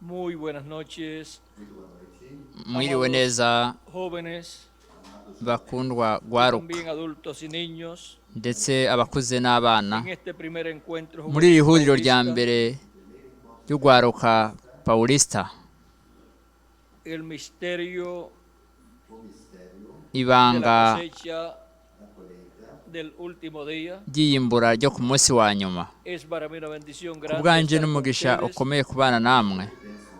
Muy buenas noches, Mwiriwe neza, jóvenes, bakundwa gwaruka, también adultos y niños, ndetse abakuze n'abana, en este primer encuentro muri iri juvenil huriro rya paulista, mbere ry'ugwaruka paulista, el misterio de ibanga la cosecha del último día. Ry'iyimbura ryo ku munsi wa nyuma. Es para mí una bendición Ku grande bwanje estar con n'umugisha ustedes ukomeye kubana namwe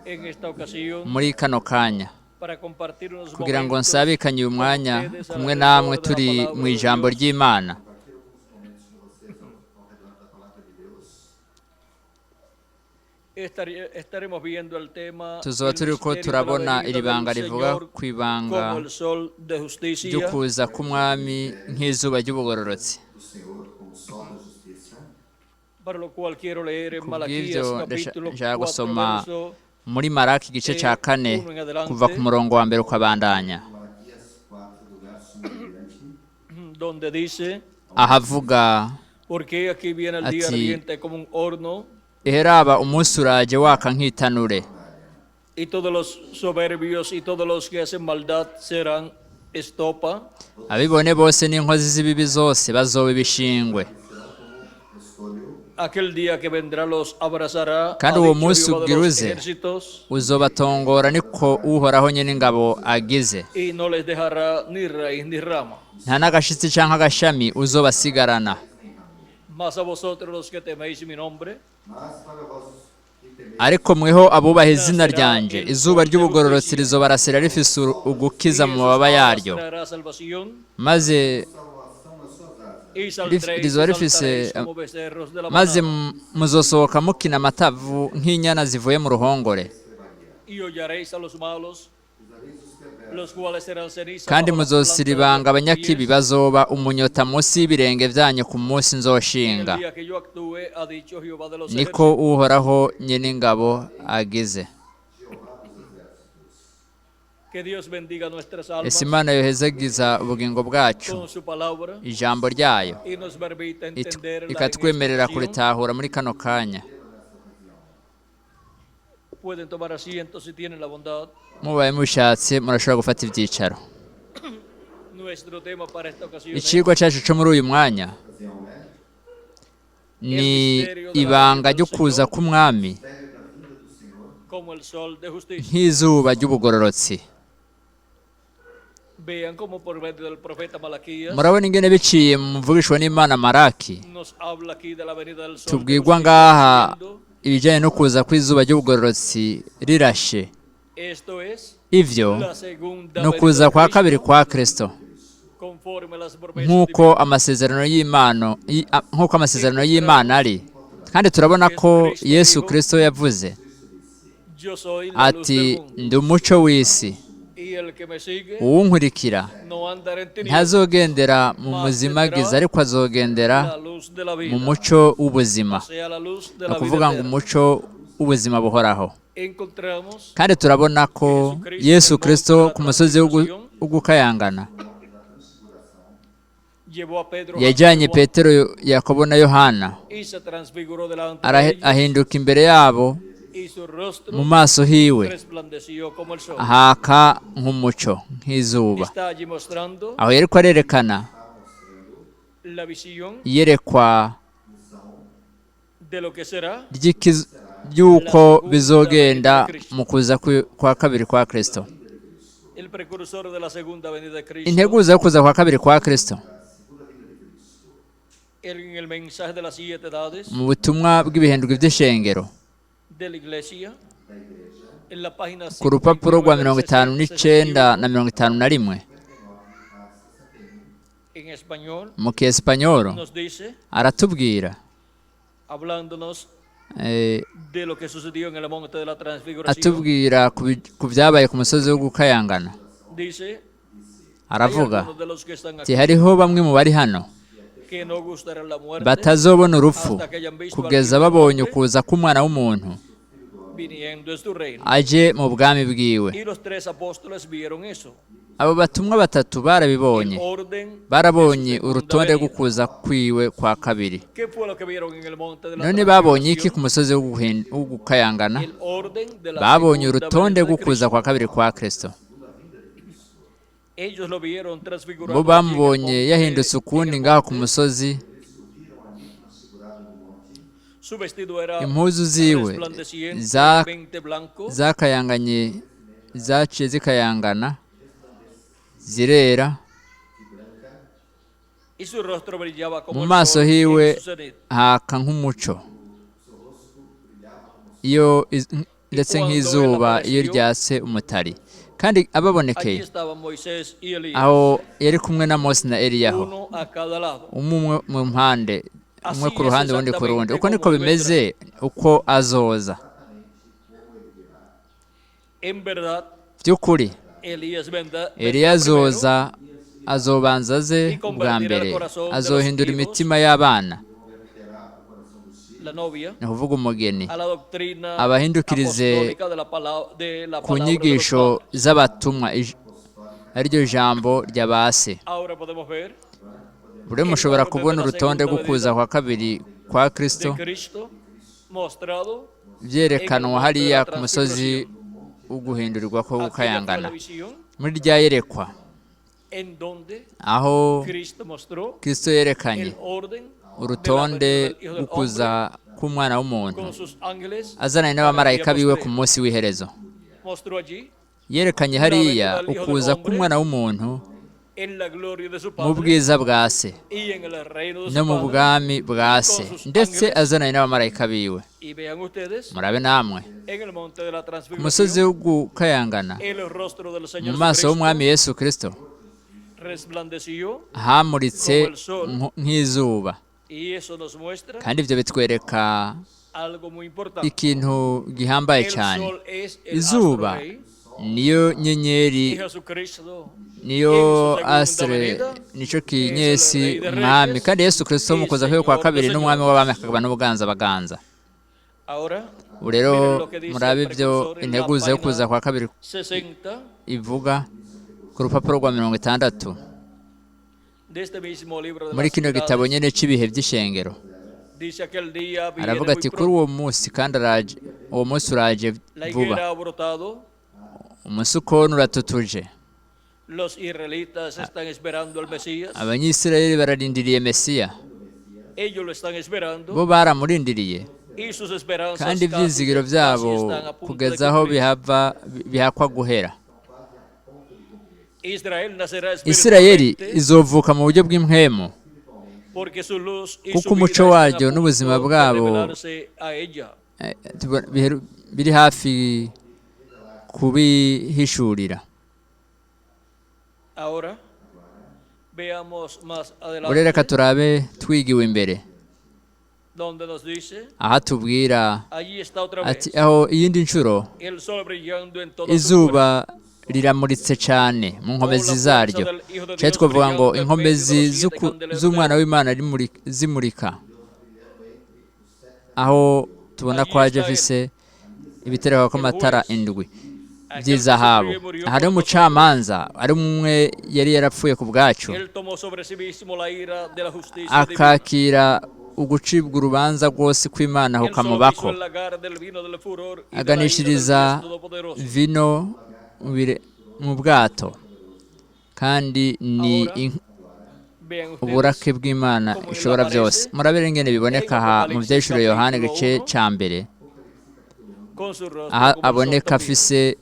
en esta ocasión muri kano kanya para compartir unos kugira ngo momentos nsabikanye uyu con mwanya ustedes kumwe alrededor namwe de la turi palabra mu de ijambo Dios. ry'Imana. Estaremos viendo el tema Tuzoba el turiko misterio de la turabona venida iri del banga rivuga Señor ku ibanga como el sol de justicia. ry'ukuza k'umwami nk'izuba ry'ubugororotsi. Para lo cual quiero leer en Kubw'ivyo Malaquías capítulo ndashaka 4 gusoma verso muri Maraki igice ca 4 kuva ku murongo wa mbere ukabandanya, donde dice: ahavuga "Porque aquí viene el día ati: ardiente como un horno "Eheraba umunsi uraje waka nk'itanure, y todos los soberbios y todos los que hacen maldad serán estopa. Abibone bose n'inkozi z'ibibi zose bazoba ibishingwe. Aquel día que vendrá los abrazará, Kandi ha uwo dicho munsi Jehová de ugira los uze, ejércitos, uzobatongora, niko Uhoraho nyene ingabo agize, y no les dejará ni raíz ni rama. Nta n'agashitsi canke agashami uzobasigarana. Mas a vosotros, los que teméis mi nombre, Ariko mweho abubaha izina ryanje, izuba ry'ubugororotsi rizobarasira rifise ugukiza y mu esas mababa alas yaryo, traerá salvación maze y saldréis y rizoba rifise saltaréis como becerros de la maze manada muzosohoka mukina amatavu nk'inyana zivuye mu ruhongore, y hollaréis a los malos, los cuales serán ceniza kandi bajo la planta de muzosiribanga vuestros abanyakibi, pies bazoba umunyota munsi y'ibirenge vyanyu ku munsi en el nzoshinga, día que yo actúe, ha dicho Jehová de los niko ejércitos." Uhoraho nyen'ingabo agize. Que Dios bendiga nuestras Ese almas Imana yohezagiza ubugingo bwacu con su palabra ijambo ryayo, y nos permita entenderla en esta ikatwemerera ocasión. kuritahura muri kano kanya. Pueden tomar asiento si tienen la bondad. Mubaye mushatse murashobora gufata ivyicaro. Nuestro tema para esta ocasión es Icigwa cacu co muri uyu mwanya ni ibanga ryo kuza k'umwami como el sol de justicia. nk'izuba ry'ubugororotsi. Vean cómo por medio del profeta Malaquías Murabona ingene biciye mu mvugishwa n'Imana Maraki nos habla aquí de la venida del sol de tubwirwa justicia, ngaha diciendo: ibijyanye no kuza kw'izuba ry'ubugororotsi rirashe. Esto es Ivyo la segunda ni venida ukuza de kwa kabiri Cristo kwa Kristo conforme a las promesas nk'uko divinas. amasezerano y'Imana nk'uko amasezerano y'Imana ari. Kandi turabona ko Yesu Kristo yavuze Yo soy la luz ati: del mundo "Ndi umuco w'isi, y el que me sigue uwunkurikira no andará en tinieblas, ntazogendera mu muzimagiza, ariko azogendera la luz de la mu vida, muco w'ubuzima." o sea, la luz de Ni la vida ukuvuga ngo eterna. umuco w'ubuzima buhoraho. Encontramos Kandi turabona ko Yesu Kristo ku musozi w'ugukayangana llevó a Pedro, yajyanye Jacobo, Juan, Petero, Yakobo na Yohana, y se transfiguró delante de ellos ahinduka imbere yabo, y su rostro mu maso hiwe resplandeció como el sol. haka nk'umuco, nk'izuba. Está allí mostrando Aho yariko arerekana la visión iyerekwa de lo que será ry'uko bizogenda mu kuza kwa kabiri kwa Kristo, el precursor de la segunda venida de Cristo integuza yo kuza kwa kabiri kwa Kristo. en el mensaje de las siete edades Mu butumwa bw'ibihendwi by'ishengero, de la iglesia, en la página ku rupapuro rwa 59 mirongo al itanu n'icenda 61, na 51, en español, mu kiesipanyolo, nos dice, aratubwira, hablándonos de lo que sucedió en el monte de la transfiguración, atubwira ku byabaye ku musozi wo gukayangana, dice: "Hay aravuga algunos de los que están ati: aquí "Hariho bamwe mu bari hano que no gustarán la muerte batazobona urupfu hasta que hayan visto al kugeza Hijo del babonye Hombre ukuza k'umwana w'umuntu viniendo en su reino." aje mu bwami bwiwe." Y los tres apóstoles vieron eso. Abo batumwa batatu barabibonye, El orden de barabonye su segunda urutonde venida. rw'ukuza kwiwe kwa kabiri. ¿Qué fue lo que vieron en el monte de la None babonye iki transfiguración? ku musozi wo gukayangana? El orden de la Babonye segunda urutonde venida de rw'ukuza Cristo. kwa kabiri kwa Kristo. Ellos lo vieron transfigurado Bo allí en el bamubonye monte, yahindutse en ukundi el ngaho ku monte. musozi. Su vestido era Impuzu ziwe resplandecientemente blanco, zakayanganye, zaciye zikayangana zirera, y su rostro brillaba como mu el maso sol en hiwe su cenit. haka nk'umuco iyo ndetse Cuando él nk'izuba iyo apareció, ryatse umutari. Kandi allí ababonekeye, estaban Moisés y Elías, aho yari kumwe na Mose na Eliyahu, uno a cada lado. umwe umwe mu mpande, umwe Así ku es ruhande uwundi ku rundi. exactamente Uko niko como él bimeze uko azoza. En verdad, By'ukuri Elías vendrá Eliya primero azoza, azobanza aze y ubwa convertirá el mbere, corazón de los azohindura hijos, imitima y'abana, la novia, ni ukuvuga umugeni, a la doctrina abahindukirize apostólica de la ku palabra de los nyigisho padres. z'abatumwa, ariryo jambo rya ba se. Ahora podemos ver Buri el mushobora orden de kubona la urutonde segunda rw'ukuza venida kwa kabiri kwa Kristo de Cristo mostrado en el byerekanwa monte de la hariya ku musozi transfiguración. w'uguhindurirwa ko Aquella fue la gukayangana, visión muri rya yerekwa en donde aho Cristo mostró Kristo yerekanye el orden de la urutonde venida del Hijo del Hombre rw'ukuza k'umwana w'umuntu con sus ángeles azananye para el día n'abamarayika biwe ku postrero. munsi w'iherezo. Mostró allí Yerekanye la venida hariya del Hijo del ukuza Hombre k'umwana w'umuntu en la gloria de su mu Padre bwiza bwa se y en el reino de no su mu Padre bwami bwa y se, con sus ndetse ángeles. azananye n'abamarayika biwe. Y vean ustedes Murabe namwe en el monte de la ku musozi transfiguración wo gukayangana, el rostro del mu Señor maso Jesucristo y'umwami Yesu Kristo resplandeció hamuritse como el sol, nk'izuba. y eso nos muestra Kandi ibyo bitwereka algo muy importante. ikintu gihambaye El cyane. sol es el astro Izuba rey niyo nyenyeri, y Jesucristo en niyo su segunda astre, venida nico es el kinyesi Rey de umwami. Reyes Kandi Yesu Kristo y mu kuza kwe kwa Señor de kabiri n'umwami Señores. w'abami akaba n'ubuganza baganza. Ahora Ubu rero miren lo que dice el murabe ibyo precursor en la integuza yo kuza página kwa kabiri 60 ivuga ku rupapuro rwa 60 de este mismo libro de muri las kino gitabo edades. nyene c'ibihe by'ishengero. Dice: aquel día viene Aravuga muy ati kuri pronto. uwo munsi kandi araje, uwo munsi uraje La vuba. higuera ha brotado, Umusukoni uratutuje, los israelitas están esperando al Mesías, abanyisirayeli bararindiriye Mesiya, ellos lo están bo esperando baramurindiriye, y sus esperanzas kandi casi, ibyizigiro casi byabo están a punto de kugeza aho cumplir. bihava bihakwa guhera. Israel nacerá Isirayeli espiritualmente izovuka mu buryo bw'impwemu, porque su luz y kuko su vida umuco están a waryo n'ubuzima punto de bwabo revelarse a ella. biri hafi kubihishurira. Ahora veamos más Ubu rero reka adelante turabe twigiwe imbere donde nos dice: aha tubwira allí está otra ati vez aho iyindi nshuro el sol brillando en toda su fuerza, izuba riramuritse cyane mu con nkomezi la fuerza zaryo. del Hijo de Cyari Dios twavuga ngo brillando en medio de inkomezi los siete candeleros de z'umwana oro. w'Imana zimurika, aho tubona Allí ko haje está él, afise ibitereko el kw'amatara juez, indwi aquel que by'izahabu. sufrió y murió Hari por nosotros. umucamanza ari umwe yari yarapfuye ku bwacu, Él tomó sobre sí mismo la ira de la justicia divina. akakira ugucibwa urubanza rwose kw'Imana Él solo pisó kukamubako, el lagar del vino del furor y de la ira del aganishiriza Dios Todopoderoso. vino mu bwato, kandi ni Ahora vean ustedes uburake bw'Imana cómo él ishobora byose. aparece Murabere ingene en biboneka aha mu Apocalipsis Vyahishuriwe Yohana capítulo igice 1 ca mbere, con su rostro aha como el sol aboneka también. afise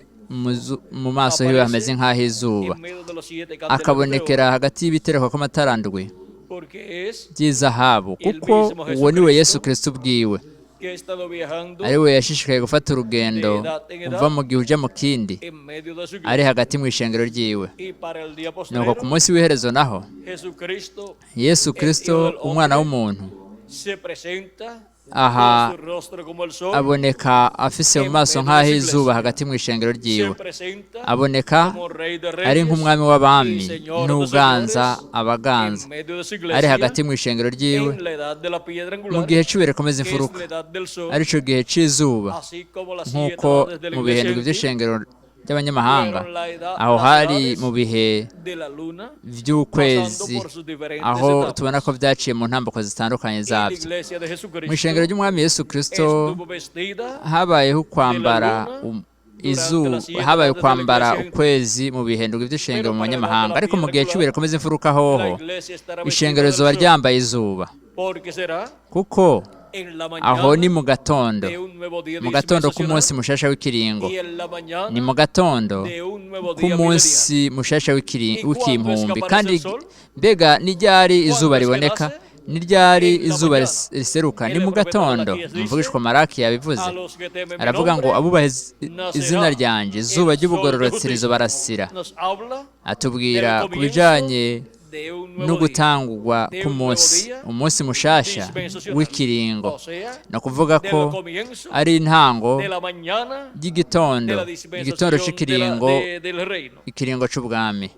mu maso hiwe hameze Aparece nk'ah'izuba, en medio de los siete candeleros de oro, akabonekera hagati y'ibitereko kw'amatara ndwi porque es by'izahabu, el kuko mismo uwo ni we Yesu Jesucristo Kristo ubwiwe, que ha estado viajando ari we yashishikaye gufata urugendo de edad en uva edad mu gihe uja mu kindi, en medio de su ari iglesia. hagati mu ishengero ryiwe. Y para el día Nuko ku postrero, munsi w'iherezo naho Jesucristo, Yesu el Hijo Kristo del umwana Hombre, w'umuntu se presenta aha con su rostro como el sol aboneka afise mu en maso medio de su nk'ah'izuba iglesia. hagati mu ishengero Se ryiwe, presenta aboneka como Rey de ari Reyes nk'umwami y w'abami Señor de n'uganza Señores abaganza, en medio de su ari iglesia hagati mu ishengero ryiwe en la edad de la piedra mu angular, gihe cy'ibuye rikomeza que es imfuruka, la edad del sol, arico gihe c'izuba, así como las siete nk'uko edades de la mu bihe iglesia ndwi gentil by'ishengero ry'abanyamahanga. Fueron la edad, Aho las hari edades mu bihe de la luna, pasando by'ukwezi, por sus diferentes aho etapas. tubona ko byaciye mu ntambuko zitandukanye Y la zabyo. iglesia de Mu Jesucristo ishengero ry'Umwami Yesu Kristo estuvo vestida habayeho kwambara de la luna izuba, durante las siete habaye edades de la kwambara iglesia. ukwezi mu bihe ndwi by'ishengero Pero mu para la edad de banyamahanga, la ariko mu piedra gihe angular, cy'ubuye rikomeza imfuruka la hoho iglesia estará vestida ishengero del rizoba sol, ryambaye izuba, porque será kuko en la aho ni mañana mu gatondo, de un nuevo día mu gatondo k'umunsi dispensacional mushasha w'ikiringo, y en la ni mañana mu gatondo de un nuevo día milenial. k'umunsi mushasha ¿Y cuándo es que w'ikimpumbi. aparece Kandi el sol? mbega ni ryari izuba ¿Cuándo es que riboneka? nace? Ni ryari En la izuba mañana. riseruka? Ni El mu profeta gatondo. Malaquías dice, Umuvugishwa Malaki yabivuze, a los que temen mi aravuga ngo nombre, abubaha izina nacerá ryanjye izuba el sol de ry'ubugororotsi justicia. rizobarasira. Nos habla Atubwira del ku comienzo bijanye de un nuevo no día, gutangurwa de un nuevo k'umunsi, día umunsi mushasha dispensacional. w'ikiringo. O sea, Ni ukuvuga del ko comienzo ari intango de la mañana ry'igitondo, de la igitondo dispensación de la- c'ikiringo, del reino. ikiringo c'ubwami.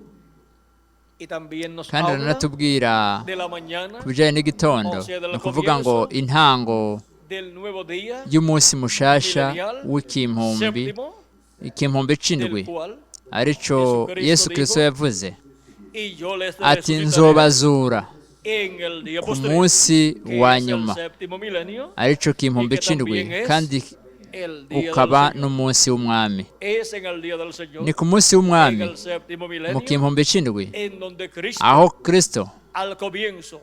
Y también nos Kandi habla aranatubwira de la mañana ku bijanye n'igitondo, o sea, del ni ukuvuga ngo comienzo intango del nuevo día y'umunsi mushasha milenial w'ikimpumbi, séptimo, ikimpumbi del c'indwi, cual arico Jesucristo Yesu Kristo dijo, yavuze y yo les ati resucitaré nzobazura en el día ku postrero, munsi que wa es el nyuma, séptimo milenio arico y kimpumbi que c'indwi, también es kandi el día del ukaba Señor. n'umunsi w'umwami. Es en el día del Señor, Ni ku munsi en w'umwami el séptimo mu milenio, kimpumbi c'indwi, en donde Cristo, aho Kristo al comienzo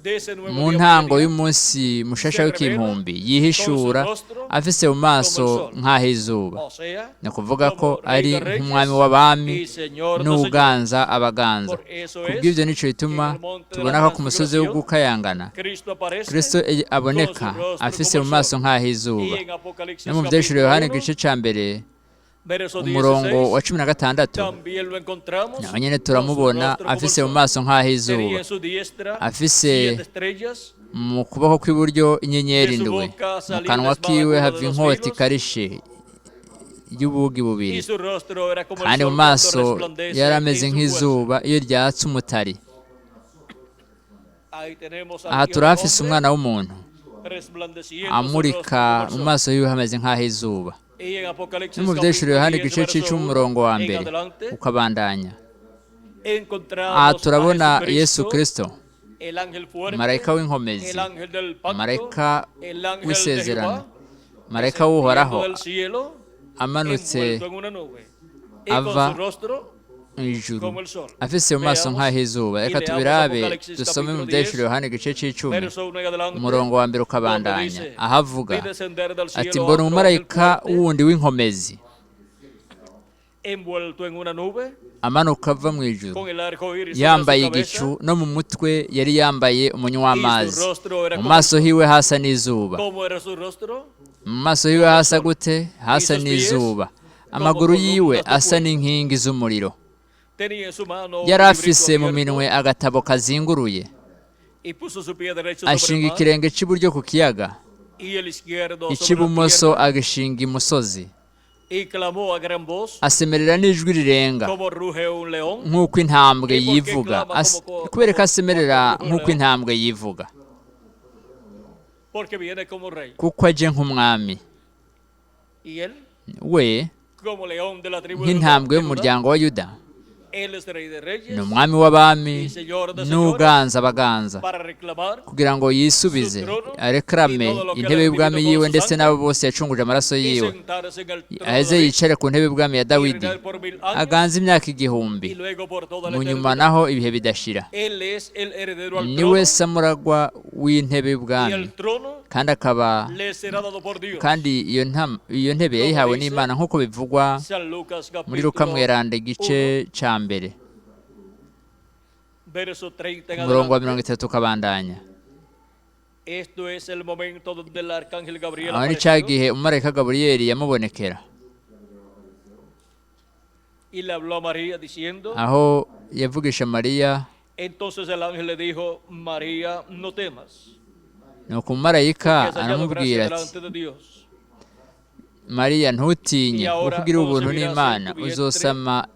de ese nuevo mu día ntango milenial, y'umunsi mushasha se revela w'ikimpumbi con su yihishura rostro afise mu como el maso sol, nk'ah'izuba, o sea, ni ukuvuga ko como Rey ari de Reyes nk'umwami w'abami y Señor de Señores. n'uganza abaganza. Por eso es Kubw'ibyo nico que en gituma el monte de la tubona ko ku musozi wo transfiguración gukayangana Cristo aparece Kristo con su aboneka rostro afise como mu el maso sol. nk'ah'izuba. Y en Apocalipsis No mu Vyahishuriwe capítulo Yohana 1, igice ca mbere verso umurongo wa 16, 16, también lo encontramos naho nyene con su turamubona rostro como el afise mu sol. maso Tenía nk'ah'izuba, en su diestra afise siete estrellas, mu kuboko kw'iburyo inyenyeri de su indwi, boca mu salía una kanwa espada kiwe aguda de hava dos inkota filos, ikarishe y'ubugi y bubiri, su rostro era como el kandi mu sol cuando maso resplandece yari ameze en su fuerza. nk'izuba iyo ryatse umutari. Ahí tenemos al Aha Hijo del turahafise Hombre umwana w'umuntu resplandeciendo su rostro amurika como el mu sol. maso yiwe hameze nk'ah'izuba. Y en No Apocalipsis mu Vyahishuriwe capítulo Yohana 10, igice verso c'icumi 1 umurongo wa en mbere adelante, ukabandanya, aha encontramos a turabona Yesu Jesucristo, Kristo, el ángel fuerte, marayika w'inkomezi, el ángel del pacto, marayika el ángel de w'isezerano, Jehová, marayika descendiendo w'Uhoraho del cielo, amanutse envuelto en una nube, y con ava su rostro mu ijuru como el sol. afise mu maso Veamos nk'ah'izuba. y Reka leamos tubirabe Apocalipsis dusome mu capítulo Vyahishuriwe 10, Yohana igice c'icumi verso 1 en adelante, umurongo wa mbere donde ukabandanya, dice, aho avuga vi descender del ati cielo a mbona otro ángel umumarayika fuerte, wundi w'inkomezi envuelto en una nube, amanuka ava mu ijuru con el arco iris sobre su yambaye cabeza, igicu no mu mutwe yari yambaye umunywa y su w'amazi, rostro era mu como el maso sol. hiwe hasa n'izuba. ¿Cómo era su rostro? Mu maso hiwe Como el hasa sol. gute? Y Hasa sus pies n'izuba. como Amaguru yiwe columnas de asa fuego. n'inkingi z'umuriro. Tenía en su mano un Yari librito afise mu abierto minwe agatabo kazinguruye, y puso su pie derecho sobre el ashinga mar ikirenge c'iburyo ku kiyaga, y el izquierdo sobre la ic'ibumoso tierra, agishinga imusozi, y clamó a gran voz asemerera n'ijwi rirenga como ruge un león. nk'uko intambwe ¿Y por qué yivuga. clama como, Kubera ko como asemerera cuando ruge un nk'uko león? intambwe yivuga, Porque viene como rey. kuko aje nk'umwami. Y él, We como león de la tribu de Judá, nk'intambwe de Judá, y'umuryango wa Yuda, él es rey de ni reyes umwami w'abami y señor de señores n'uganza abaganza, para reclamar kugira ngo su yisubize trono y arekarame todo lo que él intebe ha recibido y'ubwami con yiwe su ndetse sangre n'abo bose yacunguje amaraso y yiwe, sentarse en el trono de aheze David yicare ku ntebe y'ubwami ya y Dawidi, reinar por 1000 años aganze imyaka y 1000, luego por toda la mu nyuma eternidad. naho ibihe bidashira. Él es el heredero al Niwe trono samuragwa w'intebe y y'ubwami, el trono kandi akaba le será dado por Dios. kandi iyo ntebe Como yayihawe dice n'Imana nk'uko bivugwa San Lucas muri Luka capítulo mweranda igice 1, ca mbere verso 30 en umurongo wa adelante. 30 ukabandanya. Esto es el momento donde el arcángel Gabriel Aho ni ca apareció gihe umumarayika Gaburiyeli yamubonekera, y le habló a María diciendo, aho yavugisha Mariya. entonces el ángel le dijo, María, no temas, Nuko umumarayika que has hallado gracia aramubwira ati delante de Dios. Mariya Y ntutinye, kuko ahora ugira ubuntu concebirás en n'Imana, tu vientre uzosama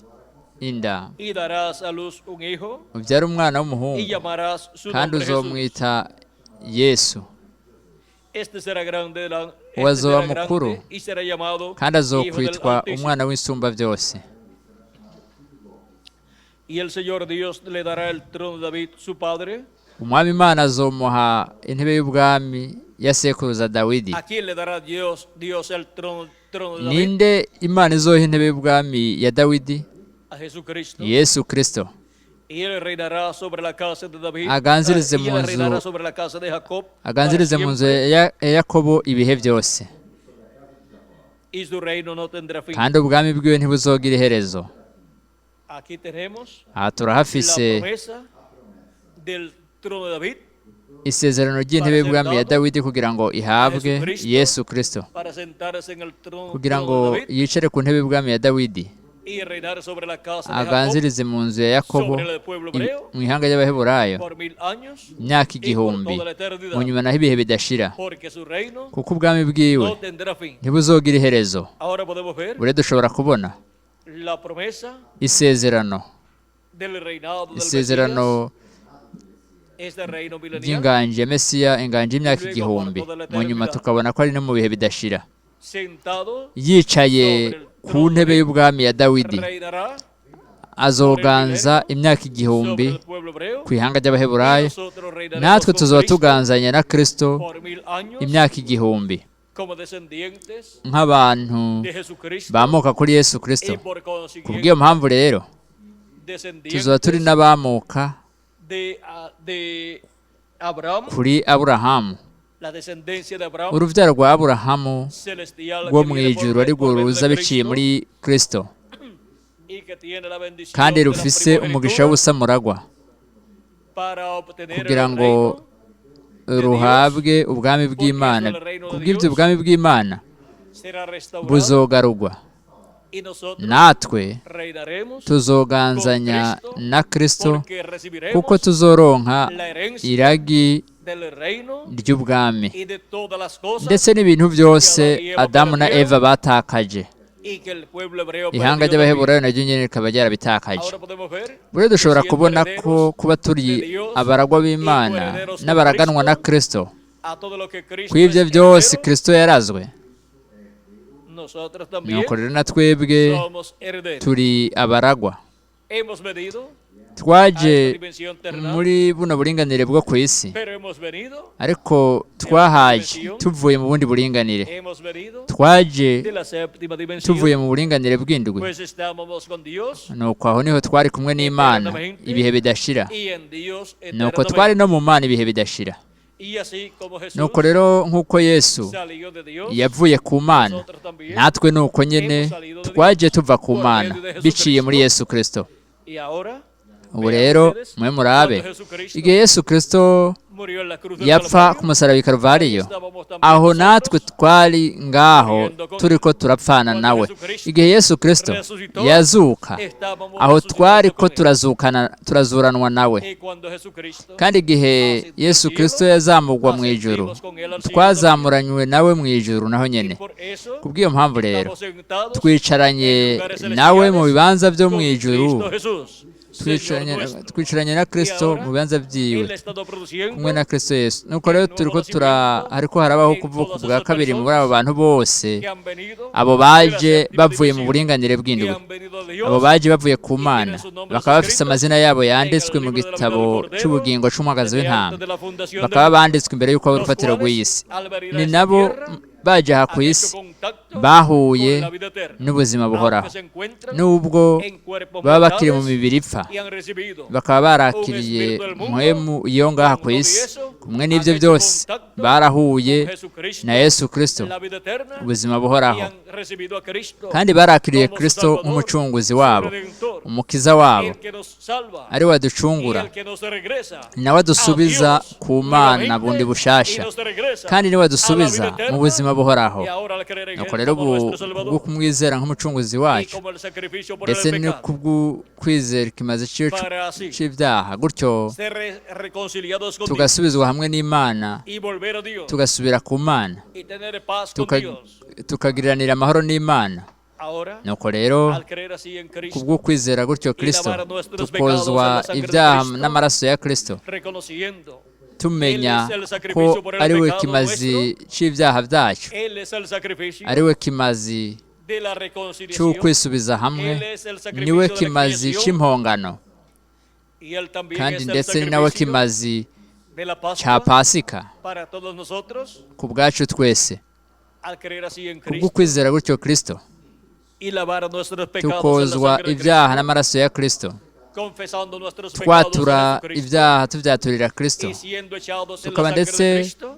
inda y darás a luz un hijo ubyare umwana y w'umuhungu, llamarás su kandi nombre Jesús. uzomwita Yesu. Este será grande, Uwo este azoba será mukuru grande y será llamado kandi Hijo del azokwitwa Altísimo. umwana w'isumba byose. Y el Señor Dios le dará el trono de David, su padre. Umwami Imana azomuha intebe y'ubwami ya sekuruza Dawidi. ¿A quién le dará Dios el trono de David? Ninde Imana izoha intebe y'ubwami ya Dawidi? A Jesucristo. Yesu Kristo. Y él reinará sobre la casa de David. Aganzirize Y mu él nzu reinará sobre la casa de Jacob para aganzirize mu nzu siempre, ya Yakobo ibihe byose, y su reino no tendrá fin. kandi ubwami bwiwe ntibuzogira iherezo. Aquí tenemos Aha la turahafise promesa del trono de David isezerano ry'intebe y'ubwami ya Dawidi kugira ngo ihabwe Yesu Kristo, para sentarse en el trono, kugira trono ngo de David yicare ku ntebe y'ubwami ya Dawidi, y reinar sobre la casa de Jacob aganzirize mu nzu ya Yakobo, sobre el pueblo hebreo mu ihanga ry'Abaheburayo por 1000 años imyaka y por 1000, toda la eternidad, mu nyuma naho ibihe bidashira, porque su reino kuko ubwami bwiwe no tendrá fin. ntibuzogira iherezo. Ahora podemos ver Bure dushobora kubona la promesa isezerano del reinado del isezerano Mesías, este reino milenial, ry'inganji ya Mesiya, inganji y'imyaka 1000, mu nyuma tukabona ko ari no mu bihe bidashira, sentado yicaye ku ntebe y'ubwami ya Dawidi, reinará azoganza imyaka 1000 sobre el pueblo hebreo, ku ihanga y ry'Abaheburayo, nosotros reinaremos natwe con tuzoba Cristo tuganzanya na Kristo por 1000 años imyaka 1000 como descendientes nk'abantu de Jesucristo bamuka kuri Yesu Kristo. y por consiguiente Kubw'iyo mpamvu rero tuzoba turi descendientes n'abamuka de Abraham, kuri Aburahamu, la descendencia de Abraham urubyaro rwa Aburahamu celestial rwo que mu viene ijuru arirwo por medio ruza de biciye Cristo muri Kristo, y que tiene la bendición kandi de la rufise umugisha primogenitura w'ubusamuragwa para obtener kugira el ngo reino ruhabwe ubwami bw'Imana. Kubw'ibyo ubwami bw'Imana será restaurado buzogarurwa, y nosotros natwe reinaremos tuzoganzanya na Kristo, porque recibiremos kuko tuzoronka la herencia iragi del reino ry'ubwami y de todas las cosas ndetse n'ibintu byose Adamu na Eva batakaje, y que el pueblo hebreo ihanga perdió también. ry'Abaheburayo naryo nyine rikaba ryarabitakaje. Ahora podemos ver Buriya dushobora que kubona siendo ko kuba turi abaragwa b'Imana n'abaraganwa na Kristo, a todo lo que Cristo ku ibyo es byose heredero, Kristo yarazwe, nosotros también nuko rero na twebwe somos herederos. turi abaragwa. Hemos venido a Twaje esta dimensión terrenal, muri buno buringanire bwo ku isi, pero hemos venido, ariko twahaje tuvuye mu bundi buringanire, hemos venido twaje de la séptima dimensión, tuvuye mu buringanire bw'indwi. pues estábamos con Dios Nuko aho niho twari kumwe n'Imana ibihe bidashira, y en Dios nuko twari eternamente. no mu Mana ibihe bidashira. Y así como Jesús Nuko rero nk'uko Yesu salió de Dios, yavuye ku Mana, nosotros también. natwe nuko nyene twaje tuva ku Mana biciye muri Yesu Kristo. Y ahora, Ubu rero mwe murabe igihe Yesu Kristo murió en la cruz del yapfa Calvario, ku musaraba i Karuvariyo, estábamos también aho natwe nosotros twari ngaho turiko turapfana nawe. Igihe Yesu Kristo yazuka, estábamos aho resucitando twari ko con él. turazukana turazuranwa nawe. Y cuando Jesucristo Kandi igihe Yesu Kristo yazamurwa mu ijuru, twazamuranywe nawe mu ijuru naho nyene. por eso Kubw'iyo mpamvu rero estamos sentados twicaranye en lugares nawe mu celestiales bibanza byo mu con ijuru, Cristo Jesús, Señor twicaranye nuestro. twicaranye na Kristo mu bibanza byiwe, Él ha estado produciendo kumwe na Kristo Yesu. Nuko rero turiko hariko harabaho kuvuka ubwa kabiri muri abo bantu bose, que han venido abo de la baje séptima bavuye mu dimensión, buringanire que bw'indwi, han venido de Dios abo baje bavuye ku Mana, bakaba bafise amazina yabo yanditswe mu gitabo c'ubugingo c'umwagazi desde w'intama, antes de la fundación del bakaba mundo, banditswe imbere y'uko haba los urufatiro cuales, rw'iyi si. al venir a Ni esta nabo tierra, baje aha ku han hecho isi contacto bahuye con la vida eterna, n'ubuzima buhoraho, aunque se encuentran nubwo en cuerpos baba bakiri mu mortales mibiri ipfa, y han recibido bakaba barakiriye mpwemu iyo ngaha ku isi. Kumwe n'ibyo byose barahuye con Jesucristo na Yesu Kristo, la vida eterna ubuzima y buhoraho, han recibido a Cristo kandi barakiriye como su Kristo Salvador, nk'umucunguzi su wabo, Redentor, umukiza wabo, el que nos salva ari we y aducungura, el que nos regresa ni nawe a adusubiza Dios ku Mana nuevamente bundi y bushasha, nos regresa kandi niwe a la vida adusubiza mu eterna buzima buhoraho. y ahora al creer en Nuko él rero como ubu nuestro kubwo Salvador kumwizera nk'umucunguzi y wacu, como el sacrificio por el ndetse no pecado, kubwo kwizera ikimazi para así c'ibyaha, gutyo ser reconciliados con Dios tugasubizwa hamwe n'Imana, y volver a Dios tugasubira ku Mana, y tener paz con Dios. tukagiranira amahoro n'Imana. Ahora, Nuko rero al creer así en Cristo, kubwo kwizera gutyo Kristo, tukozwa ibyaha n'amaraso ya Kristo, reconociendo Tumenya ko ari we kimazi c'ibyaha byacu, Él es el sacrificio ari we kimazi de la reconciliación. c'ukwisubiza hamwe, Él es el sacrificio niwe de la kimazi expiación. c'impongano, Y él también kandi es el ndetse ni nawe sacrificio kimazi de la ca Pascua Pasika para todos nosotros ku bwacu twese. Al creer así en Kubwo Cristo kwizera gutyo Kristo, y lavar nuestros pecados en la tukozwa sangre de ibyaha Cristo, n'amaraso ya Kristo, confesando nuestros pecados a twatura Jesucristo ibyaha tubyaturira Kristo, y siendo echados en la tukaba sangre ndetse de Cristo,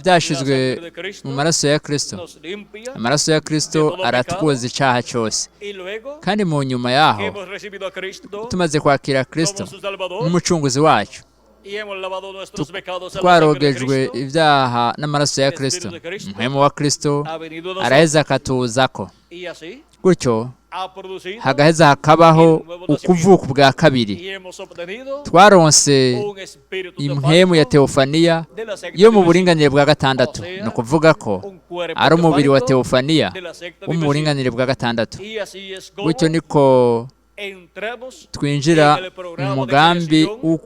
byashizwe mu maraso ya Kristo. Nos limpia Amaraso ya Kristo aratwoza icaha cyose. Y luego Kandi mu nyuma que yaho, hemos recibido a Cristo tumaze kwakira Kristo como su Salvador nk'umucunguzi wacu, y hemos lavado nuestros pecados en la sangre de twarogejwe Cristo, ibyaha n'amaraso ya Kristo, umuhemu wa Kristo ha venido a nosotros araheza akatuzako. Y así Gutyo ha producido hagaheza hakabaho ukuvuka ubwa kabiri. Y hemos obtenido Twaronse un espíritu impwemu ya teofánico teofaniya de la secta yo mu dimensión, buringanire bwa gatandatu, ni ukuvuga ko un cuerpo ari umubiri wa teofánico teofaniya de la secta wo mu dimensión. buringanire bwa gatandatu. Y así es como Gutyo niko entramos twinjira en el mu programa de mugambi creación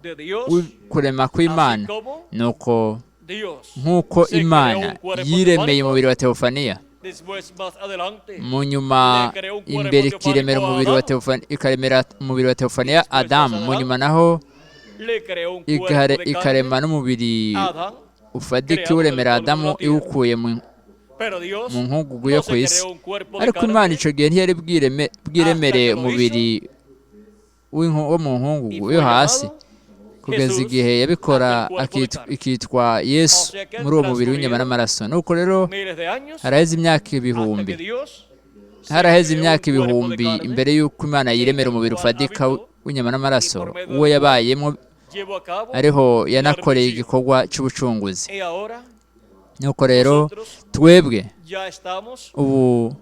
de Dios, w'ukurema kw'Imana. Así como Nuko Dios nk'uko se creó Imana un cuerpo yiremeye teofánico, umubiri wa teofaniya, después más adelante mu nyuma imbere ikiremera umubiri wa teofaniya, ikaremera umubiri wa teofaniya Adamu, mu nyuma naho le creó un cuerpo de carne ikarema n'umubiri a Adán, ufadika iwuremera Adamu iwukuye mu pero Dios mu nkungugu yo no ku se isi. creó un cuerpo de Ariko Imana carne ico gihe ntiyari bwiremere umubiri wo mu y nkungugu fue yo hasi llamado kugeza Jesús igihe yabikora aquel cuerpo de carne. ikitwa Yesu O sea que muri uwo mubiri w'inyama transcurrieron n'amaraso. Nuko rero miles de años haraheze imyaka hasta que ibihumbi, Dios se haraheze creó un imyaka cuerpo de ibihumbi carne imbere y'uko Imana en yiremera el umubiri cual ufadika habitó w'inyama y n'amaraso, por medio uwo del cual yabayemo, llevó a cabo ariho la yanakoreye redención. igikorwa c'ubucunguzi. Y ahora Nuko rero nosotros twebwe ya estamos ubu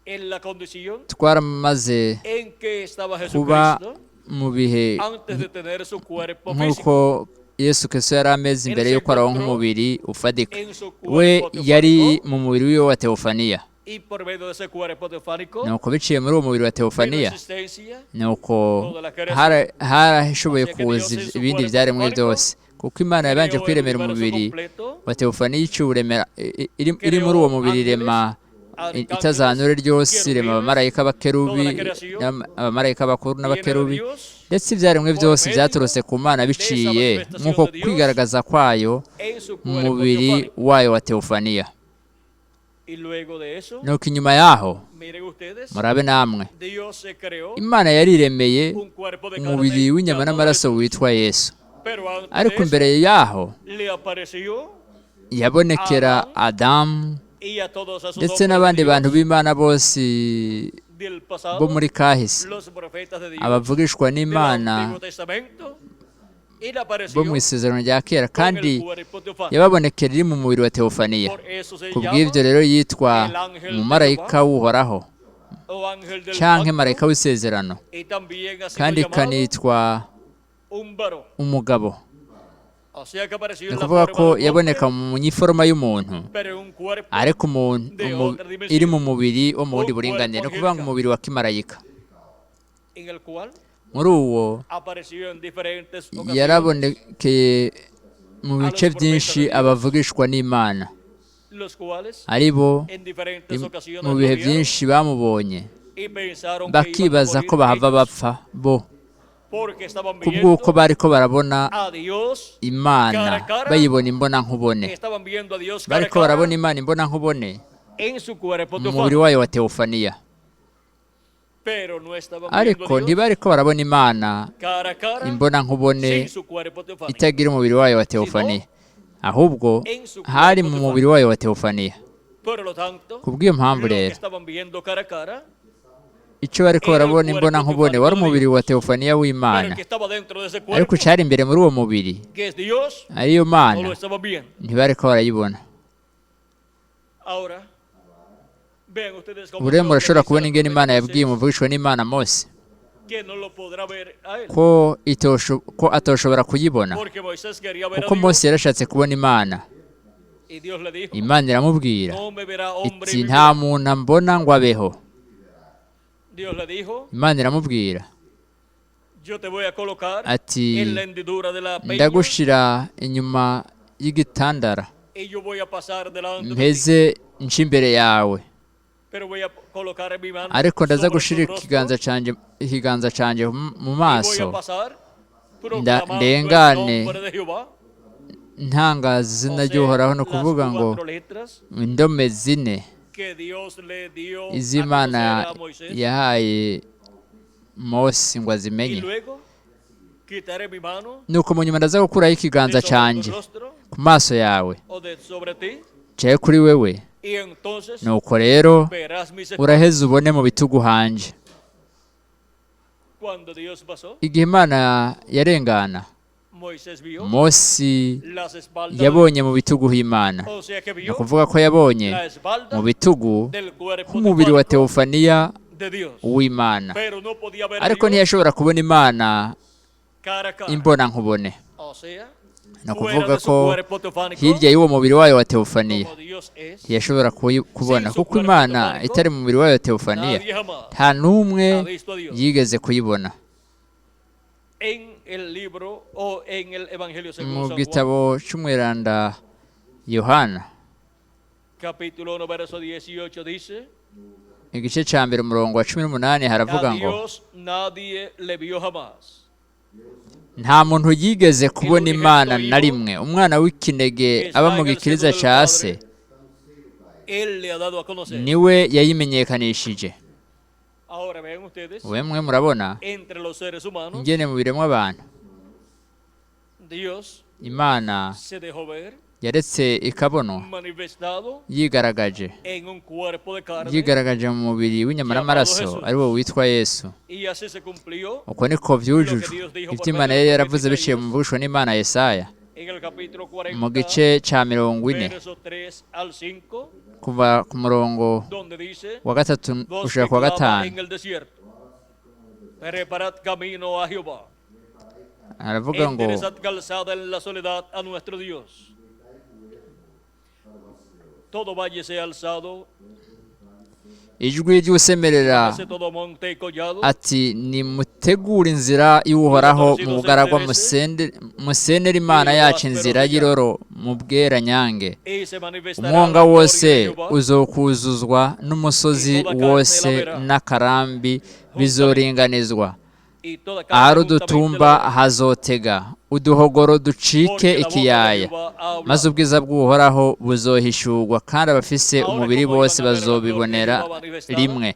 en la condición twaramaze en que estaba kuba Jesucristo mu bihe antes de tener su cuerpo físico. nk'uko Yesu Kristo yari ameze Él imbere se y'uko aronka encontró umubiri ufadika. en su We cuerpo yari teofánico mu mubiri wiwe wa teofaniya. Y por medio de ese cuerpo teofánico Nuko biciye muri uwo mubiri wa vino teofaniya, existencia nuko toda la creación. harashoboye Así que Dios kuza en su ibindi cuerpo byaremwe teofánico byose, kuko Imana yabanje creó el kwiremera universo umubiri completo, wa teofaniya, icuwuremera iri muri uwo creó mubiri, ángeles, irema arcángeles, itazanure ryose, irema querubines, abamarayika, toda abakerubi, la creación abamarayika bakuru viene de n'abakerubi, Dios ndetse ibyaremwe por byose medio byaturutse ku Mana de esa biciye manifestación nk'uko de Dios kwigaragaza kwayo en su mu cuerpo mubiri teofánico. wayo wa teofaniya. Y luego de eso, Nuko inyuma yaho, miren ustedes, murabe namwe, Dios se creó Imana yariremeye un cuerpo de umubiri carne w'inyama llamado n'amaraso Jesús. witwa Yesu. Pero antes de Ariko eso, imbere yaho le apareció yabonekera a Adán Adamu y a todos esos ndetse hombres de n'abandi bantu Dios b'Imana bose del bo pasado, muri kahise, los profetas de Dios abavugishwa del n'Imana Antiguo Testamento, y le bo apareció mu isezerano rya kera, con kandi el cuerpo teofánico. yababonekera iri mu mubiri wa teofaniya. Por eso se Ku llama bw'ibyo rero yitwa el ángel de umumarayika Jehová w'Uhoraho o ángel del canke pacto, marayika w'isezerano, y también ha sido kandi llamado ikanitwa un varón. umugabo. O sea que apareció Ni en la ukuvuga forma ko de un hombre, yaboneka mu nyiforoma y'umuntu, pero en un cuerpo ariko umuntu de otra iri mu dimensión, mubiri wo mu bundi un buringanire, cuerpo ni ukuvuga ngo angelical, umubiri wa kimarayika. en el cual Muri uwo apareció en diferentes ocasiones yarabonekeye mu a los bice profetas byinshi de Dios, abavugishwa n'Imana, los cuales ari bo en diferentes ocasiones mu lo bihe vieron byinshi bamubonye y pensaron que iban a bakibaza ko morir bahava ellos bapfa bo porque estaban kubw'uko viendo bariko barabona a Dios Imana cara a cara, bayibona imbona nkubone. Estaban viendo a Dios cara a Bariko cara barabona Imana imbona nkubone en su cuerpo mu mubiri teofánico, wayo wa teofaniya, pero no estaban viendo ariko a Dios ntibariko barabona Imana cara a cara imbona nkubone sin su cuerpo teofánico, itagira umubiri wayo wa teofaniya, sino ahubwo en su hari cuerpo mu mubiri teofánico. wayo wa teofaniya. Por lo tanto, Kubw'iyo mpamvu lo que rero, estaban viendo cara a cara icyo bariko era el barabona imbona cuerpo nkubone wari teofánico de umubiri wa Dios. teofaniya Pero el w'Imana, que estaba dentro de ese ariko cuerpo, icari imbere muri uwo mubiri que es Dios, ariyo no Mana, lo estaban viendo. ntibariko barayibona. Ahora, vean ustedes Ubu cómo rero Dios le murashobora dice kubona al ingene profeta Imana yabwiye Moisés umuvugishwa n'Imana Mose que no lo podrá ver a él, ko atoshobora kuyibona, porque Moisés quería ver a kuko Mose Dios yarashatse kubona Imana. y Dios le dijo: Imana iramubwira No me verá hombre y iti nta vivirá. muntu ambona ngo abeho. Dios le dijo: Imana iramubwira Yo te voy a colocar Ati en la hendidura de la peña ndagushira inyuma y'igitandara, y yo voy a pasar delante de ti. mpeze nce imbere yawe, Pero voy a colocar mi mano ariko ndaza sobre tu gushira rostro ikiganza canje mu y voy a maso, pasar proclamando el ndengane nombre de Jehová. ntangaza izina O sea, ry'Uhoraho, ni las ukuvuga ngo cuatro letras indome zine que Dios le dio a iz'Imana conocer a Moisés. yahaye Mose ngo Y azimenye. luego quitaré mi mano Nuko mu nyuma ndaza gukuraho ikiganza de sobre tu canje rostro ku maso yawe, o de sobre ti, caye kuri wewe, y entonces nuko rero verás mis espaldas. uraheza ubone mu bitugu hanje. Cuando Dios pasó, Igihe Imana yarengana, Moisés vio Mose las espaldas de yabonye mu bitugu h'Imana, Dios. O sea que ni vio ukuvuga ko yabonye la espalda mu bitugu del cuerpo h'umubiri wa teofánico teofaniya de Dios. w'Imana, Pero no podía ver a ariko Dios ntiyashobora kubona Imana cara a cara. imbona nkubone, O sea, ni fuera ukuvuga de su ko cuerpo teofánico, hirya y'uwo mubiri wayo wa teofaniya como Dios es, ntiyashobora kubona, kuko Imana itari mu mubiri wayo wa teofaniya nadie jamás nta n'umwe ha visto a Dios. yigeze kuyibona. En el libro o en el Evangelio según Mu San Juan, gitabo c'umweranda Yohana, capítulo 1, verso 18 dice: igice ca mbere umurongo wa 18 A haravuga ngo Dios nadie le vio jamás. nta muntu yigeze kubona Imana na rimwe, umwana w'ikinege aba Está mu en el seno gikiriza del ca se Padre. Él le ha dado a conocer. niwe yayimenyekanishije. Ahora vean ustedes, Mwe murabona entre los seres humanos, ingene mu biremwa abantu Dios Imana se dejó ver yaretse ikabonwa manifestado yigaragaje en un cuerpo de carne yigaragaje mu mubiri w'inyama n'amaraso ari wo witwa Yesu. y así se cumplió Uko niko vyujujwe ivyo Imana yari yaravuze biciye mu mvugishwa n'Imana Yesaya en el capítulo mu 40, gice ca 40, verso 3 al 5, kuva ku murongo donde dice: wa gatatu Voz gushika que ku wa clama gatanu, en el desierto, preparad camino a Jehová, aravuga ngo enderezad calzada en la soledad a nuestro Dios. Todo valle sea alzado, ijwi ry'usemerera hace todo monte y collado, ati nimutegure inzira y'Uhoraho mu bugaragwa, musenere Imana yacu inzira y'iroro mu bweranyange. y se manifestará Umwonga la gloria de wose Jehová, uzokuzuzwa, n'umusozi wose n'akarambi bizoringanizwa, y toda carne ahari juntamente udutumba la verá, hazotega, uduhogoro ducike porque la boca de ikiyaya, Jehová ha hablado. maze ubwiza bw'Uhoraho buzohishurwa, kandi abafise Ahora, umubiri ¿cómo iban bose a ver la gloria de bazobibonera Jehová manifestada? rimwe,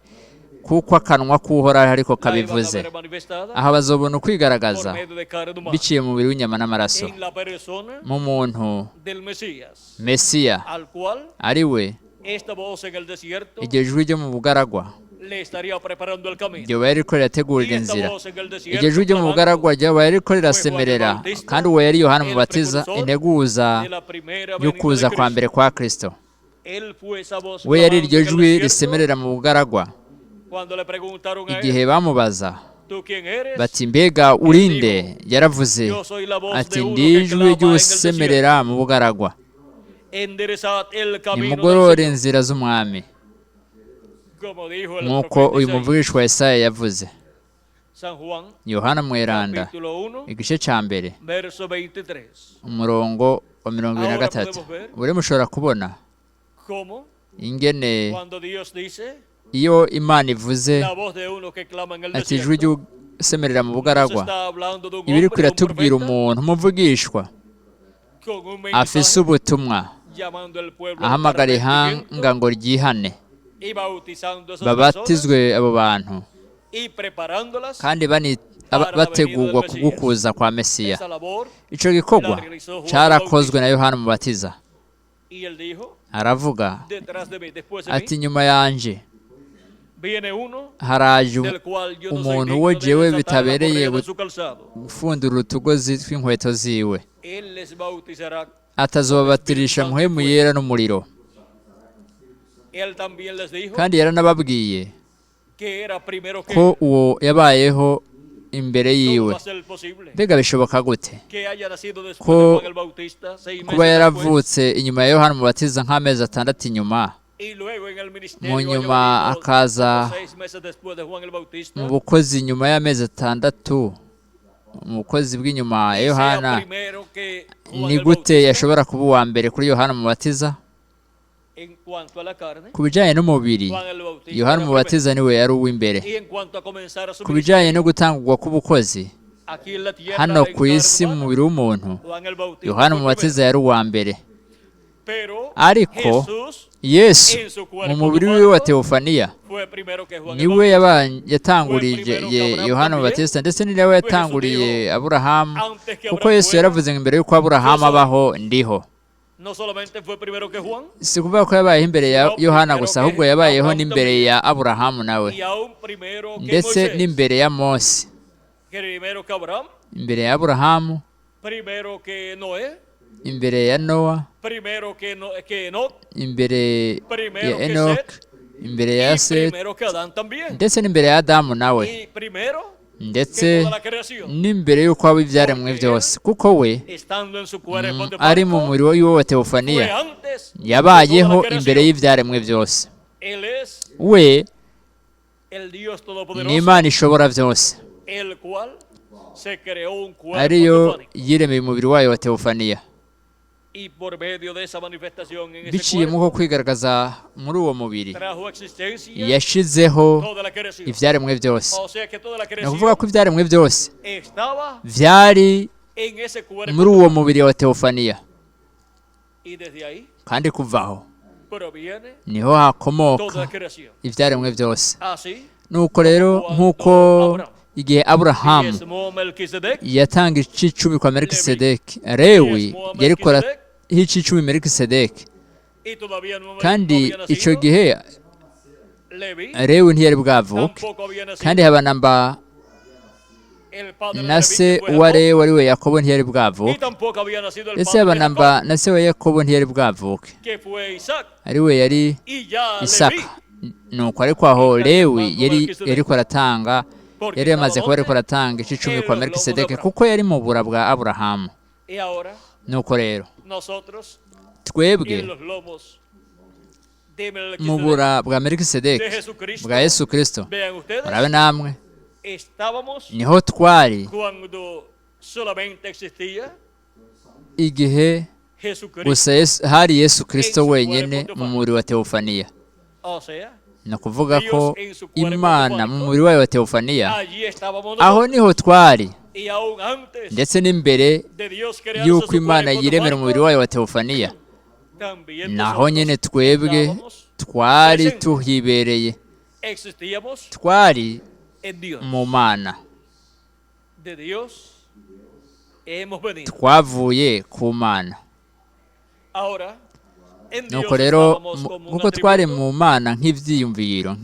kuko akanwa k'Uhoraho ariko La iban a kabivuze. ver manifestada Aho bazobona ukwigaragaza por medio de carne humana, biciye mu mubiri w'inyama n'amaraso, en la persona mu muntu del Mesías, Mesiya, al cual ari we esta voz en el desierto iryo jwi ryo mu bugaragwa le estaría preparando el camino. ryoba ririko Y rirategurira esta inzira. voz en el Iryo desierto jwi ryo mu clamando bugaragwa ryabaye ririko rirasemerera, kandi uwo yari Yohana Umubatiza, integuza de la primera venida y'ukuza de kwa Cristo. mbere kwa Kristo. Él fue esa voz We yari clamando iryo en el jwi desierto risemerera mu bugaragwa cuando le preguntaron a igihe él, bamubaza ¿tú quién eres? bati mbega urinde? Yaravuze Yo soy la voz ati de uno ndi que ijwi clama en el desierto. ry'usemerera mu bugaragwa, Enderezad el camino del nimugorore Señor, inzira z'umwami, como dijo el nk'uko profeta uyu Isaías. muvugishwa Yesaya yavuze. San Juan, Yohana Mweranda, capítulo 1, igice ca mbere, verso 23. umurongo wa 23. Buri mushobora kubona ¿Cómo? ingene Cuando Dios dice, iyo Imana ivuze la voz de uno que clama en el ati ijwi desierto, ry'usemerera mu nos bugaragwa, está hablando de un iba iriko hombre, de un iratubwira profeta, umuntu umuvugishwa con un afise mensaje ubutumwa, llamando al pueblo al ahamagara arrepentimiento ihanga ngo ryihane, y bautizando a esas personas babatizwe abo bantu, y preparándolas kandi bategurwa kugukuza kwa Mesiya. esa labor. Ico gikorwa carakozwe na Yohana Umubatiza. Y él dijo, Aravuga detrás de mí, después de ati mí, nyuma yanje viene uno haraje del cual yo no soy umuntu digno wo de jewe desatar la bitabereye correa de su calzado. gupfundura utugozi tw'inkweto ziwe, Él les bautizará. atazobabatirisha muhemu yera n'umuriro. Él también les dijo Kandi yaranababwiye que era primero que ko él. uwo yabayeho imbere ¿Cómo yiwe. va a ser posible Mbega bishoboka gute que haya nacido después ko de Juan el Bautista, 6 kuba meses después, yaravutse inyuma ya Yohana Umubatiza nk'amezi 6 inyuma, y luego en el mu ministerio haya nyuma venido akaza 6 meses después de Juan el Bautista? mu bukozi nyuma y'amezi 6? Mu bukozi bw'inyuma ya y sea Yohana, primero que Juan ni el gute Bautista yashobora kuba uwa mbere kuri Yohana Umubatiza? en cuanto a la carne? Ku bijyanye n'umubiri, Juan el Bautista Yohana era primero. Umubatiza niwe yari uw'imbere. Y en cuanto a comenzar a su Ku bijyanye no ministerio gutangurwa k'ubukozi aquí en la tierra hano en ku isi carne mu humana, mubiri w'umuntu, Juan el Bautista Yohana fue primero. Umubatiza yari uwa mbere. Pero Ariko Jesús Yesu en su mu cuerpo mubiri wiwe wa teofánico teofaniya fue primero que Juan el niwe Bautista. yatanguriye Fue primero que Abraham Yohana también. Umubatiza, ndetse ni nawe Pues Jesús yatanguriye dijo, Aburahamu, antes que kuko Abraham Yesu fuera, yaravuze ngo imbere y'uko Aburahamu yo soy. abaho ndiho. No solamente fue primero que Juan, Si ukuvuga ko yabayeho imbere ya sino Yohana primero gusa, ahubwo que yabayeho Abraham n'imbere también. ya Aburahamu nawe, Y aún primero que ndetse Moisés, n'imbere ya Mose, que primero que Abraham, imbere ya Aburahamu, primero que Noé, imbere ya Nowa, primero que, no, que Enoch, imbere ya primero que Enoch, Set imbere ya y Seti, primero que Adán también. ndetse n'imbere ya Adamu nawe, Y primero que ndetse toda la creación, n'imbere y'uko haba ibyaremwe porque él, byose, kuko we estando en su cuerpo ari mu teofánico, mubiri w'iwe wa fue teofaniya, antes de toda la yabayeho imbere creación. y'ibyaremwe byose. Él es We el Dios ni Todopoderoso, Imana ishobora byose, el cual se creó un cuerpo ariyo teofánico. yiremeye umubiri wayo wa teofaniya. Y por medio de esa manifestación en ese Biciye muri cuerpo, uko kwigaragaza muri uwo mubiri, trajo a existencia yashizeho toda la creación. ibyaremwe byose. O sea que toda la Ni ukuvuga creación ko ibyaremwe byose estaba byari en ese cuerpo muri uwo teofánico. mubiri wa teofaniya, Y desde ahí kandi kuva aho proviene niho toda hakomoka la creación. ibyaremwe byose. Así Nuko rero como nk'uko cuando Abraham igihe Aburahamu diezmó a Melquisedec, yatanga icicumi kwa Leví Melikisedeki, Lewi diezmó a yari kora Melquisedec icicumi Melikisedeki, y todavía no kandi había icyo nacido. gihe Leví Lewi ntiyari bwavuke, tampoco había kandi nacido. habanamba El padre de na Leví, se que fue wa Jacob, Lewi ariwe Yakobo ntiyari y bwavuke, tampoco había nacido el ndetse padre de habanamba Jacob, na se wa Yakobo ntiyari bwavuke, que fue Isaac. ariwe yari Y ya Isaka. Leví Nuko ariko aho está Lewi diezmando yari Melquisedec, yariko aratanga, porque yari estaba yamaze kuba ariko ¿dónde? aratanga icicumi En kwa los lomos de Melikisedeki, Abraham. kuko yari mu bura bwa Aburahamu. Y ahora Nuko rero nosotros twebwe en los lomos de mu Melquisedec, bura bwa de Melikisedeki, Jesucristo, bwa Yesu Kristo, vean ustedes, murabe namwe estábamos niho twari cuando solamente existía igihe Jesucristo gusa hari Yesu en Kristo su cuerpo wenyine mu teofánico. mubiri wa teofaniya. O sea, Ni ukuvuga ko Dios en su cuerpo Imana mu teofánico, mubiri wayo wa teofaniya, allí estábamos aho nosotros. niho twari, Y aún antes ndetse n'imbere de Dios crearse y'uko su Imana cuerpo yiremera umubiri teofánico, wayo wa teofaniya, también naho nosotros nyine twebwe estábamos twari presentes, tuhibereye, existíamos twari en Dios. mu Mana, De Dios hemos venido. twavuye ku Mana. Ahora, en Nuko Dios rero estábamos como un kuko twari atributo mu Mana nk'ibyiyumviro,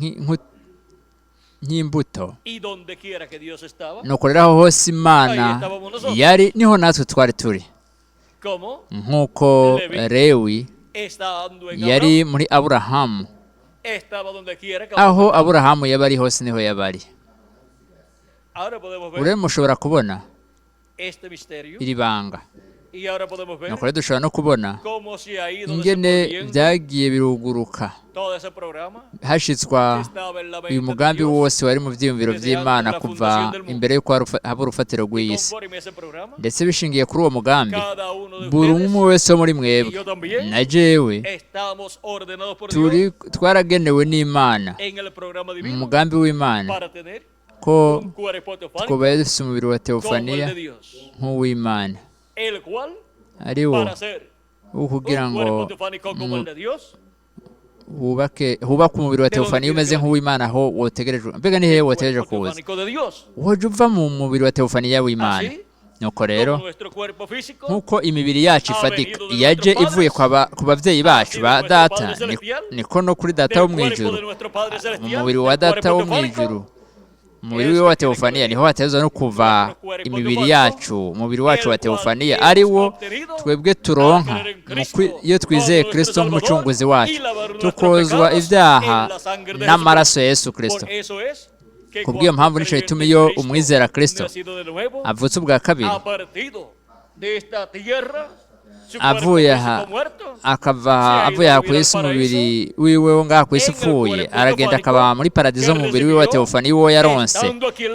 nk'imbuto, y donde quiera que Dios estaba, nuko rero aho hose ahí Imana estábamos nosotros. yari niho natwe twari turi, Como nk'uko Leví Lewi estando en yari Abraham, muri Aburahamu, estaba donde quiera que Abraham aho estaba. Aburahamu yaba ari hose niho yaba ari. Ahora podemos Ubu ver rero mushobora kubona este misterio iri banga. y ahora podemos ver Nuko rero dushobora no kubona cómo se ha ido ingene desenvolviendo byagiye biruguruka todo ese programa hashitswa que estaba en la uyu mente de mugambi Dios wose wari mu byiyumviro desde antes de by'Imana la kuva fundación del mundo. imbere y'uko haba urufatiro Y rw'iyi si. conforme a ese programa, Ndetse bishingiye kuri uwo mugambi, cada uno de buri ustedes umwe wese wo muri y mwebwe yo también na jewe estamos ordenados por turi Dios twaragenewe n'Imana en el programa mu divino mugambi w'Imana para tener ko un cuerpo teofánico twubaye dufite umubiri wa como el teofaniya de Dios, nk'uw'Imana, el cual ari wo para ser wo kugira un ngo cuerpo teofánico como el de Dios wubake hubake umubiri wa ¿de dónde teofaniya tiene que umeze venir? nk'uw'Imana aho wotegerejwe. Mbega ni hehe El wotegereje cuerpo kuza? teofánico de Dios. Woja uva mu mubiri wa teofaniya w'Imana. Así Nuko rero como nuestro cuerpo físico nk'uko imibiri yacu ha ifatika venido de yaje nuestros ivuye padres, ku babyeyi ha bacu sido ba nuestro data, Padre Celestial, niko no kuri data wo del mu cuerpo ijuru, de nuestro Padre mu Celestial, mubiri wa del data cuerpo wo mu teofánico, ijuru, umubiri es wiwe wa que tiene que teofaniya venir niho hatezwa no kuva nuestro cuerpo imibiri teofánico, yacu, umubiri wacu wa el cual teofaniya hemos ari wo obtenido twebwe al turonka creer en Cristo iyo como twizeye nuestro Kristo Salvador nk'umucunguzi y wacu, lavar nuestros tukozwa pecados ibyaha en la sangre de n'amaraso Jesucristo. ya Yesu Por Kristo. eso es que Kubw'iyo cuando un mpamvu nico creyente gituma en iyo Cristo umwizera Kristo nacido de nuevo avutse ubwa kabiri, ha partido de esta tierra su cuerpo Avuye aha físico muerto, akava aha, avuye aha ku isi, umubiri wiwe wo ngaha ku isi upfuye, aragenda akaba muri paradizo mu mubiri wiwe wa teofani wo yaronse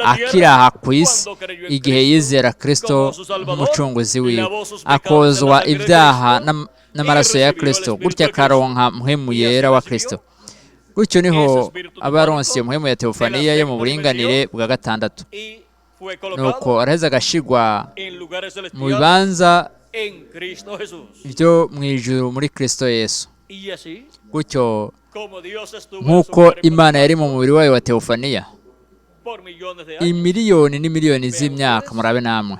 akiri aha ku isi igihe yizera Kristo nk'umucunguzi wiwe, akozwa ibyaha n'amaraso ya Kristo, gutyo akaronka mpwemu yera wa Kristo. Gutyo niho aba aronse iyo mpwemu ya teofaniya yo mu buringanire bwa gatandatu. Y fue colocado Nuko araheza agashigwa en lugares mu celestiales bibanza en Cristo Jesús. byo mu ijuru muri Kristo Yesu. Y así, Gutyo como Dios estuvo en su nk'uko cuerpo Imana yari mu mubiri wayo wa teofaniya por millones de años, imiliyoni n'imiliyoni z'imyaka, murabe namwe,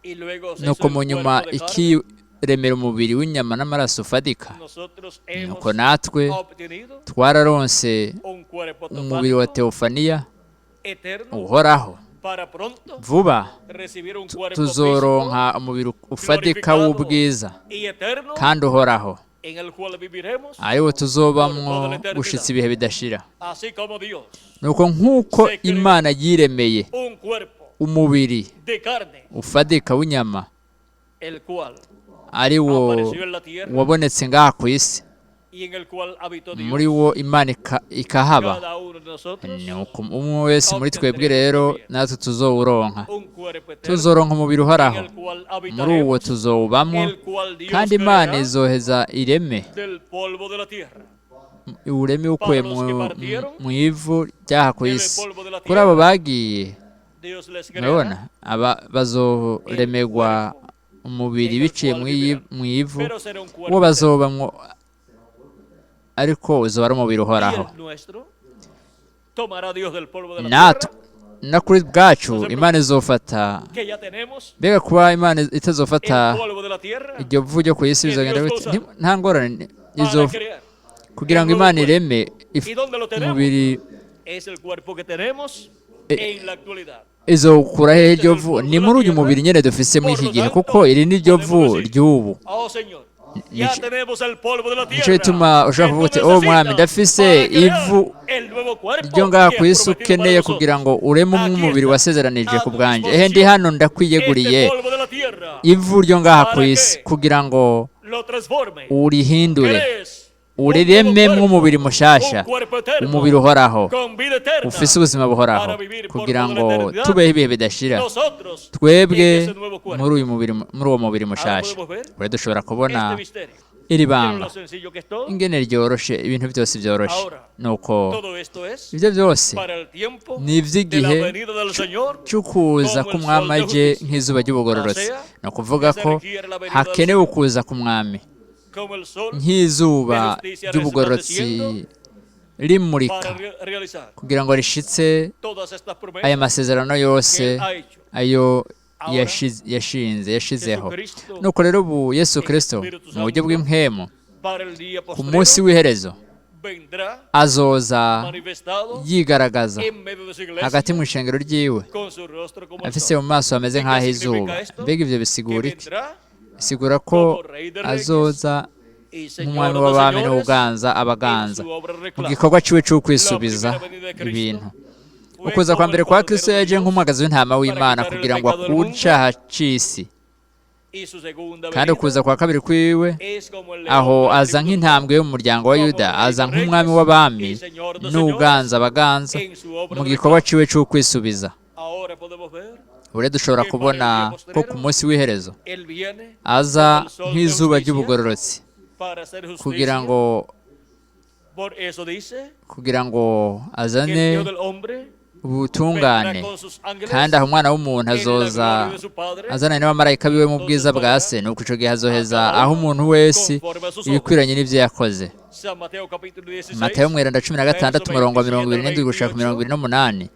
y luego se hizo nuko el mu nyuma cuerpo de carne, ikiremera umubiri w'inyama n'amaraso ufatika, nosotros hemos nuko natwe obtenido twararonse un cuerpo umubiri wa teofánico teofaniya eterno uhoraho. para pronto Vuba recibir un cuerpo tuzoronka umubiri ufatika w'ubwiza físico y eterno kandi uhoraho, en el cual viviremos ariwo tuzobamwo gushitsa ibihe bidashira. así como Dios Nuko nk'uko Imana yiremeye un cuerpo umubiri de carne ufatika w'inyama, el cual ari wo apareció en la tierra wabonetse ngaha ku isi, y en el cual habitó Dios, muri wo Imana ikahaba, cada uno de nosotros nuko umwe wese muri twebwe rero natwe tuzowuronka, un cuerpo eterno tuzoronka umubiri en uhoraho, el cual muri uwo habitaremos, tuzowubamwo, el cual Dios kandi Imana creará izoheza ireme del polvo de la tierra. ureme ukuye mu ivu ryaha ku isi. Kuri abo bagiye, Dios les murabona creará, aba bazoremegwa umubiri biciye mu ivu pero será un uwo cuerpo eterno. bazobamwo, ariko uzoba ari umubiri Y uhoraho. el nuestro tomará Dios del polvo de la Natwe tierra no kuri bwacu Imana izofata. que ya tenemos, Mbega kuba Imana itazofata el polvo de la tierra iryo vu ryo ku isi bizogenda gute? Nta ngorane para izo crear. kugira ngo Imana ireme ¿Y dónde lo tenemos? umubiri. Es el cuerpo que tenemos en la actualidad. Izokura hehe iryo vu? Ni muri uyu mubiri nyene dufise muri iki gihe, kuko iri ni ryo vu ry'ubu. Oh Señor, ya tenemos el polvo de la Nico tierra gituma ushobora que kuvuga tú uti, "Oh, Mwami, necesitas ndafise para crear ivu el nuevo cuerpo ryo ngaha que ku has isi prometido para ukeneye nosotros. kugira ngo ureme Aquí umubiri está, wasezeranije a ku tu bwanjye. Ehe ndi hano, ndakwiyeguriye Este polvo de la tierra ivu ryo ngaha ku isi kugira ngo lo transforme. urihindure, Crees un nuevo urirememwo cuerpo, umubiri mushasha, un cuerpo eterno, umubiri uhoraho con vida eterna, ufise ubuzima buhoraho, para vivir por kugira toda ngo la eternidad. tubeho ibihe bidashira Nosotros twebwe en ese nuevo cuerpo. muri uyu mubiri, muri uwo mubiri mushasha. Ahora podemos ver Rero dushobora kubona este misterio. iri Pero banga, lo sencillo que es todo, ingene ryoroshe, ibintu byose byoroshe. Ahora, Nuko todo esto es ibyo byose para el tiempo ni de la iby'igihe venida del Señor, cy'ukuza como el k'umwami sol de aje justicia. nk'izuba ry'ubugororotsi. Osea, Ni ukuvuga que se ko requiere la venida del hakenewe ukuza k'umwami como el sol nk'izuba de justicia ry'ubugororotsi rimurika para realizar kugira ngo rishitse todas estas aya promesas masezerano que yose Él ha hecho. ayo Ahora, yashinze, yashizeho. Jesucristo Nuko rero ubu Yesu Kristo Espíritu mu buryo Santo bw'impwemu para el día ku munsi postrero w'iherezo vendrá azoza manifestado yigaragaza en medio de su hagati iglesia mu ishengero ryiwe con su rostro como el afise sol. mu maso hameze ¿Qué nk'aho significa izuba. esto? Mbega ivyo Que bisigura iki? vendrá Bisigura ko como Rey de Reyes azoza y nk'umwami Señor de w'abami Señores n'ubuganza en abaganza su obra mu reclama. gikorwa ciwe La c'ukwisubiza primera venida de Cristo ibintu. fue Ukuza kwa como mbere el kwa Kristo Cordero de yaje Dios nk'umwagazi w'intama para w'Imana quitar el kugira ngo pecado del akure mundo icaha c'isi, y su segunda kandi venida ukuza kwa kabiri kwiwe es como el león aho de la aza tribu de nk'intambwe yo mu muryango wa como Yuda, Rey aza de nk'umwami Reyes w'abami y Señor de n'uganza abaganza en su obra mu de gikorwa reclamo. ciwe c'ukwisubiza. Ahora podemos ver Ubu dushobora que para el kubona día ko ku postrero munsi w'iherezo Él viene aza como el sol de nk'izuba justicia ry'ubugororotsi para hacer kugira justicia. ngo Por eso dice kugira ngo que el azane Hijo del Hombre vendrá ubutungane, con sus ángeles kandi aho umwana w'umuntu en la azoza gloria de su Padre azananye n'abamarayika biwe mu bwiza bwa se. Nuko ico gihe azoheza aho umuntu wese conforme a sus obras. ibikwiranye n'ivyo yakoze. San Mateo capítulo 16, Matayo mweranda 16 verso umurongo wa 27 mirongo al ibiri n'indwi gushika ku mirongo 28 ibiri n'umunani,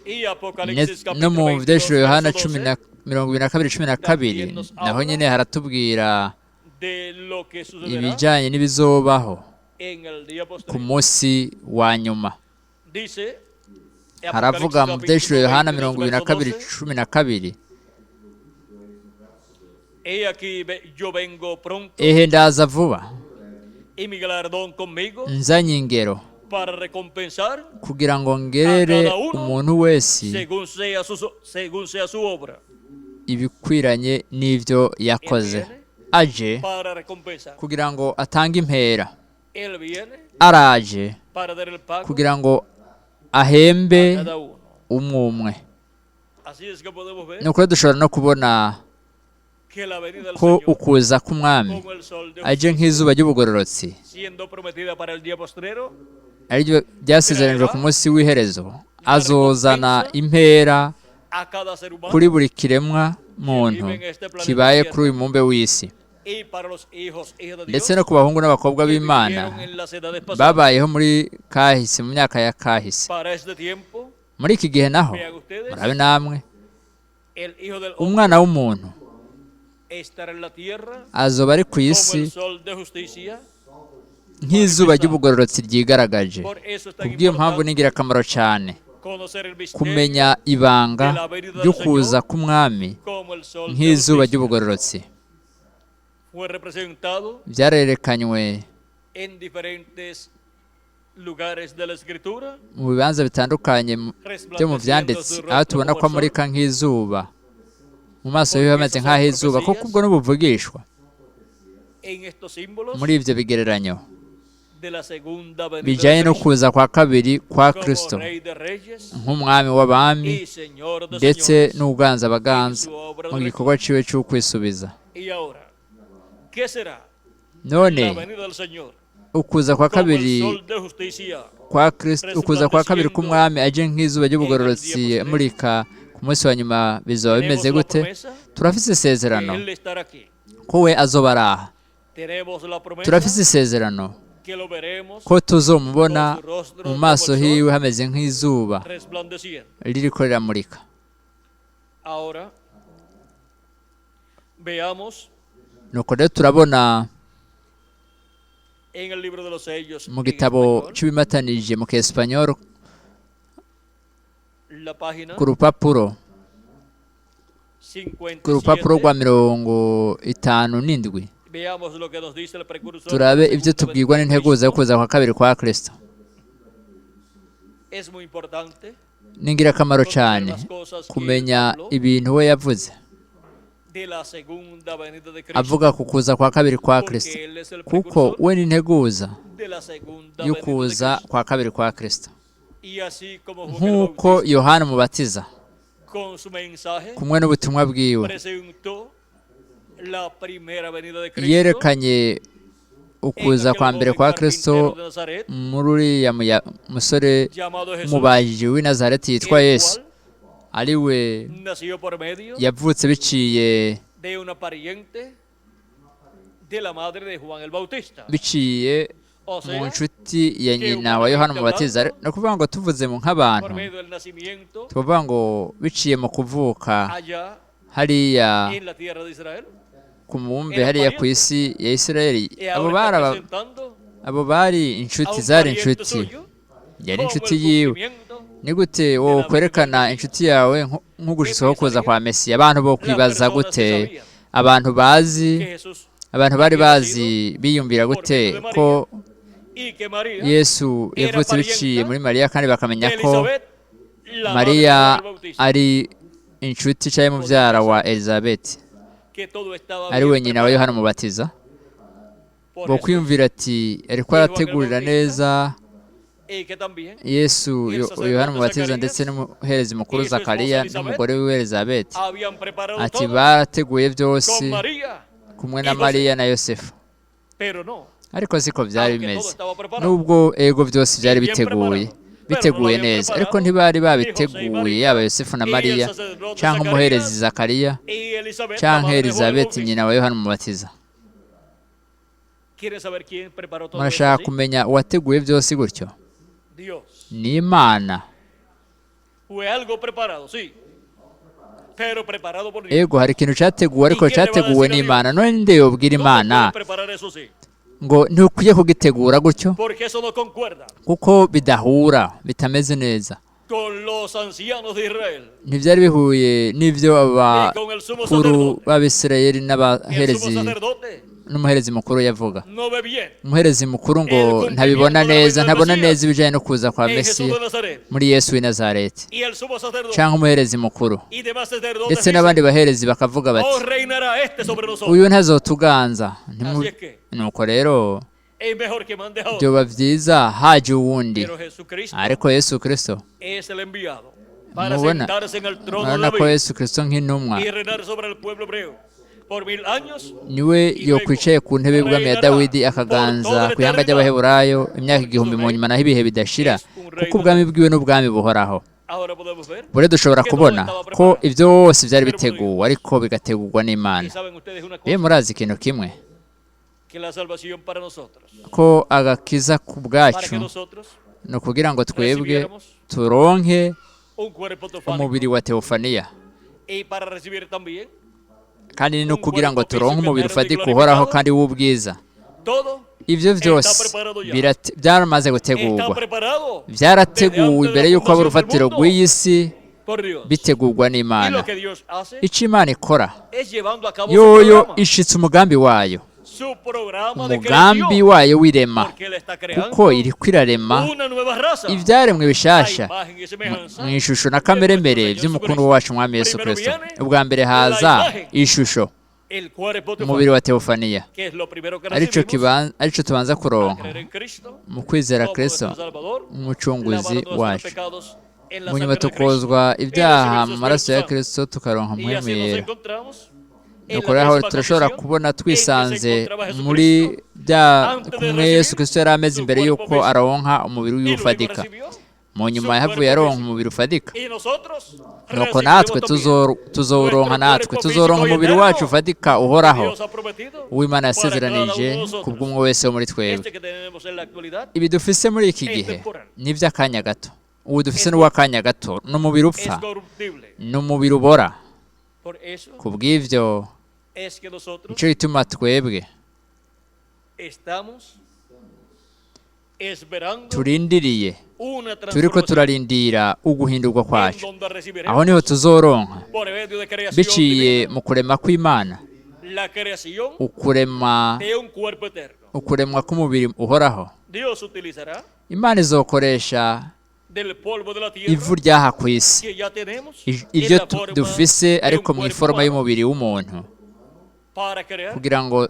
y Apocalipsis no capítulo mu 22, vyeshuro Yohana verso cumi 12 na 22:12, también nos naho habla nyene haratubwira de lo que sucederá ibijanye n'ibizobaho en el día ku postrero. munsi wa nyuma. Dice Haravuga Apocalipsis mu capítulo vyeshuro Yohana 22, mirongo ibiri na verso kabiri 12, 12: He aquí yo vengo pronto Ehe ndaza vuba y mi galardón conmigo nzanye ingero para recompensar kugira ngo ngerere a cada uno umuntu wese según sea su obra. ibikwiranye n'ivyo Él yakoze. viene Aje para recompensar. kugira ngo atange impera. Él viene Araje para dar el pago kugira ngo ahembe a cada uno. umwe umwe. Así es que podemos ver Ni ukuri dushobora no kubona que la venida del ko Señor, ukuza k'umwami como el sol de aje nk'izuba ry'ubugororotsi, siendo prometida para el día postrero, ariryo ryasezeranijwe ku munsi w'iherezo, azozana impera a cada ser humano kuri buri kiremwa muntu kibaye kuri uyu mubumbe w'isi, y para los hijos hijas de Dios ndetse no ku bahungu n'abakobwa que b'Imana vivieron en las edades pasadas. babayeho muri kahise, mu myaka ya kahise. Para este tiempo, Muri iki gihe naho, vean ustedes, murabe namwe, el Hijo del Hombre umwana w'umuntu estará en la tierra azoba ari ku como el isi sol de justicia. nk'izuba ry'ubugororotsi ryigaragaje. Por eso es tan Kubw'iyo mpamvu importante ni ingirakamaro cyane conocer el misterio kumenya ibanga ry'ukuza k'umwami como el sol de nk'izuba justicia. ry'ubugororotsi. Fue representado Byarerekanywe en diferentes lugares de la Escritura, mu bibanza bitandukanye byo mu byanditse, aho tubona ko amurika nk'izuba, mu maso yiwe hameze nk'aho izuba, kuko ubwo n'ubuvugishwa en estos símbolos muri ibyo bigereranyo de la segunda venida bijyanye de no Cristo kuza kwa kabiri kwa como Kristo Rey de Reyes nk'umwami w'abami y Señor de ndetse señores. n'uganza abaganza mu gikorwa ciwe cy'ukwisubiza. Y ahora, ¿qué será None la venida del Señor ukuza kwa como el kabiri sol de justicia? kwa Kristo, ukuza kwa kabiri k'umwami aje nk'izuba ry'ubugororotsi amurika ku munsi wa nyuma, bizoba bimeze Tenemos la gute? promesa Turafise que isezerano Él estará aquí. ko we azoba ari aha. Tenemos la promesa Turafise isezerano que lo veremos ko tuzomubona mu maso hiwe hameze nk'izuba resplandeciendo. ririko riramurika. Ahora, veamos Nuko rero turabona en el libro de los sellos mu en gitabo español, cy'ibimatanije mu Kiespanyol, la página ku rupapuro ku rupapuro 57. rwa 57. Veamos lo que nos dice el precursor de Turabe la ibyo segunda tubwirwa venida de n'integuza yo Cristo. kuza kwa kabiri kwa Kristo. Es muy importante Ni ingirakamaro conocer cyane las cosas que él kumenya habló ibintu we yavuze de la segunda venida de Cristo, avuga ku kuza kwa kabiri kwa Kristo, porque él es el kuko precursor we ni integuza de la segunda venida de y'ukuza Cristo. kwa kabiri kwa Kristo. Y así como Juan el Nk'uko Bautista Yohana Umubatiza con su mensaje kumwe n'ubutumwa bwiwe presentó la primera venida de Cristo yerekanye en ukuza aquel kwa mbere joven kwa carpintero Kristo de Nazaret muri uriya musore llamado Jesús, mubaji w'i Nazareti yitwa el Yesu, cual ari we nació por medio yavutse biciye de una pariente de la madre de Juan el Bautista. biciye O mu sea, nshuti ya nyina wa Yohana Umubatiza. Ni ukuvuga ngo tuvuze mu nk'abantu, por medio del nacimiento tuvuga ngo biciye mu kuvuka allá hariya en la tierra de Israel. ku mubumbe hariya ku isi ya Isirayeli, Y abo ahora bari está presentando abo bari a inshuti, un zari pariente inshuti, suyo yari como inshuti el yiwe. cumplimiento Ni gute wowe kwerekana inshuti yawe nk'ugushitsaho kuza kwa Mesiya? Abantu bo kwibaza gute? Abantu bazi, que Jesús abantu bari bazi biyumvira gute ko y que María Yesu yavutse biciye muri Mariya, kandi bakamenya ko Elizabeth, la madre de Mariya Juan el Bautista, ari inshuti cyangwa mubyara wa Elizabeth, que todo estaba ari bien we nyina wa preparado Yohana Umubatiza? por Bo Jesús kwiyumvira ati ariko arategurira neza y que también Yesu Yohana Umubatiza ndetse n'umuherezi mukuru Zakariya n'umugore wiwe Elizabeth, habían preparado ati todo barateguye byose con María, kumwe na Mariya na Yosefu. pero no, Ariko siko byari aunque todo bimeze, estaba preparado, nubwo ego byose byari biteguye biteguye neza, ariko ntibari babiteguye yaba Yosefu na Mariya cyangwa umuherezi Zakariya y Elizabeth, la cyangwa madre de Juan el Elizabeth Bautista. nyina wa Yohana Umubatiza. ¿Quieren saber quién preparó todo esto Murashaka así? kumenya uwateguye byose gutyo? Dios. Ni Imana. Fue algo preparado, sí, pero preparado por Dios. Ego hari ikintu cyateguwe, ariko cyateguwe n'Imana. None nde yobwira ¿Cómo Imana puede preparar eso sí? ngo ntukwiye kugitegura gutyo, Porque eso no concuerda kuko bidahura, bitameze neza? con los ancianos de Israel Ntibyari bihuye n'ibyo y con el sumo abakuru sacerdote. b'Abisirayeli El sumo n'abaherezi sacerdote n'umuherezi mukuru yavuga. No ve bien Umuherezi mukuru ngo ntabibona neza, ntabona neza ibijyanye no kuza kwa en Jesús Mesiya de Nazaret. muri Yesu w'i Nazareti. Y el sumo sacerdote Cyangwa umuherezi mukuru y demás sacerdotes ndetse dicen, n'abandi baherezi bakavuga bati "Oh, reinará este sobre nosotros". uyu ntazotuganza. Así es que Nuko rero es mejor que mande a otro. byoba byiza haje uwundi. Pero Jesucristo Ariko Yesu Kristo, es el enviado para mubona, sentarse en el trono de murabona ko David Yesu Kristo nk'intumwa y reinar sobre el pueblo hebreo por 1000 años. niwe yokwicaye ku ntebe y'ubwami ya Dawidi, akaganza ku ihanga ry'Abaheburayo imyaka 1000 mu nyuma, naho ibihe bidashira, kuko ubwami bwiwe n'ubwami buhoraho. Ahora podemos ver Bure dushobora kubona ko ibyo byose byari biteguwe, ariko bigategurwa y n'Imana. saben ustedes una Rero cosa, murazi ikintu kimwe, que la salvación para nosotros, ko agakiza ku para bwacu que nosotros ni ukugira ngo twebwe recibiéramos turonke un cuerpo teofánico umubiri wa teofaniya, y para recibir también kandi ni no un kugira ngo cuerpo turonke físico umubiri eterno y ufatika uhoraho glorificado. kandi w'ubwiza. Todo Ibyo está byose preparado ya. byaramaze Está gutegurwa, preparado desde byarateguwe antes de imbere la y'uko haba fundación del urufatiro mundo rw'iyi si, por Dios. bitegurwa Y n'Imana. lo que Dios hace Icyo Imana ikora es llevando a cabo su yoyo programa, ishitse umugambi wayo, su programa de umugambi creación, wayo w'irema, porque Él está kuko creando iriko irarema una nueva raza ibyaremwe a bishasha imagen y semejanza mu ishusho na de kamere nuestro mbere Señor by'umukundu Jesucristo. wacu Umwami Yesu Primero Kristo. viene Ubwa mbere la haza imagen, ishusho, el cuerpo umubiri teofánico, wa teofaniya, que es lo primero que arico recibimos arico tubanza al kuronka creer en Cristo mu kwizera como Kristo nuestro Salvador, umucunguzi lavando nuestros wacu. pecados en la Mu nyuma sangre de Cristo tukozwa y ibyaha recibir mu su maraso ya Espíritu Santo. Kristo, tukaronka Y así nos muhemera. encontramos en Nuko la rero aho misma turashobora condición kubona en que se twisanze encontraba muri Jesucristo bya antes de kumwe Yesu recibir Kristo yari ameze su imbere cuerpo y'uko físico. aronka umubiri Y wiwe luego ufatika. recibió Mu su nyuma yahavuye cuerpo aronka físico. umubiri ufatika. Y nosotros Nuko natwe recibiremos también tuzowuronka, nuestro natwe cuerpo tuzoronka físico y umubiri wacu eterno ufatika que uhoraho, Dios ha prometido uw'Imana para cada uno de yasezeranije nosotros. kubw'umwe wese wo muri twebwe. Este que tenemos en la actualidad Ibi dufise muri iki es gihe temporal, ni iby'akanya gato. Ubu dufise es n'uw'akanya gato, ni umubiri es upfa, corruptible. ni umubiri ubora. Por eso Kubw'ivyo es que nosotros nico gituma twebwe estamos esperando turindiriye, una turiko transformación turarindira uguhindurwa en kwacu. donde Aho recibiremos niho tuzoronka por medio de creación biciye divina mu kurema kw'Imana, la creación ukurema de un cuerpo eterno. ukuremwa k'umubiri uhoraho. Dios utilizará Imana izokoresha del polvo de la tierra ivu ryaha ku isi, que ya tenemos en iryo la forma dufise de un ariko mu cuerpo iforoma humano y'umubiri w'umuntu, para crear kugira ngo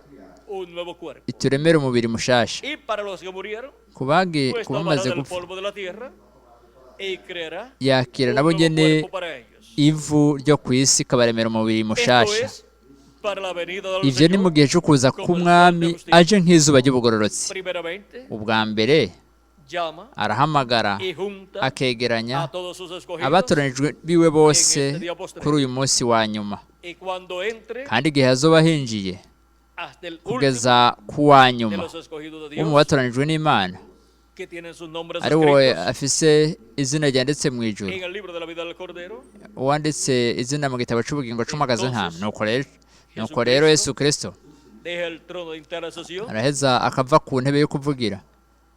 un nuevo cuerpo. ituremere umubiri mushasha. Y para los que murieron, Ku bagi pues ku tomará bamaze del gupfa, polvo de la tierra y creará yakira un nabo nuevo nyene cuerpo para ellos. ivu ryo ku isi, ikabaremera umubiri Esto mushasha. es para la venida del Ivyo ni mu Señor gihe cyo kuza como el sol de k'umwami justicia. aje nk'izuba ry'ubugororotsi. Primeramente, Ubwa mbere llama arahamagara, y junta akegeranya a todos sus escogidos abatoranijwe biwe en bose este día postrero. kuri uyu munsi wa nyuma. Y cuando entre Kandi igihe azoba ahinjiye hasta el último kugeza ku wa de nyuma los escogidos de wo mu Dios batoranijwe n'Imana, que tienen sus nombres ari wowe escritos afise izina ryanditse mu ijuru, en el libro de la vida del Cordero, uwanditse izina mu gitabo c'ubugingo c'umagazi ntama. entonces Nuko rero Jesucristo Yesu Kristo deja el trono de intercesión araheza akava ku ntebe yo kuvugira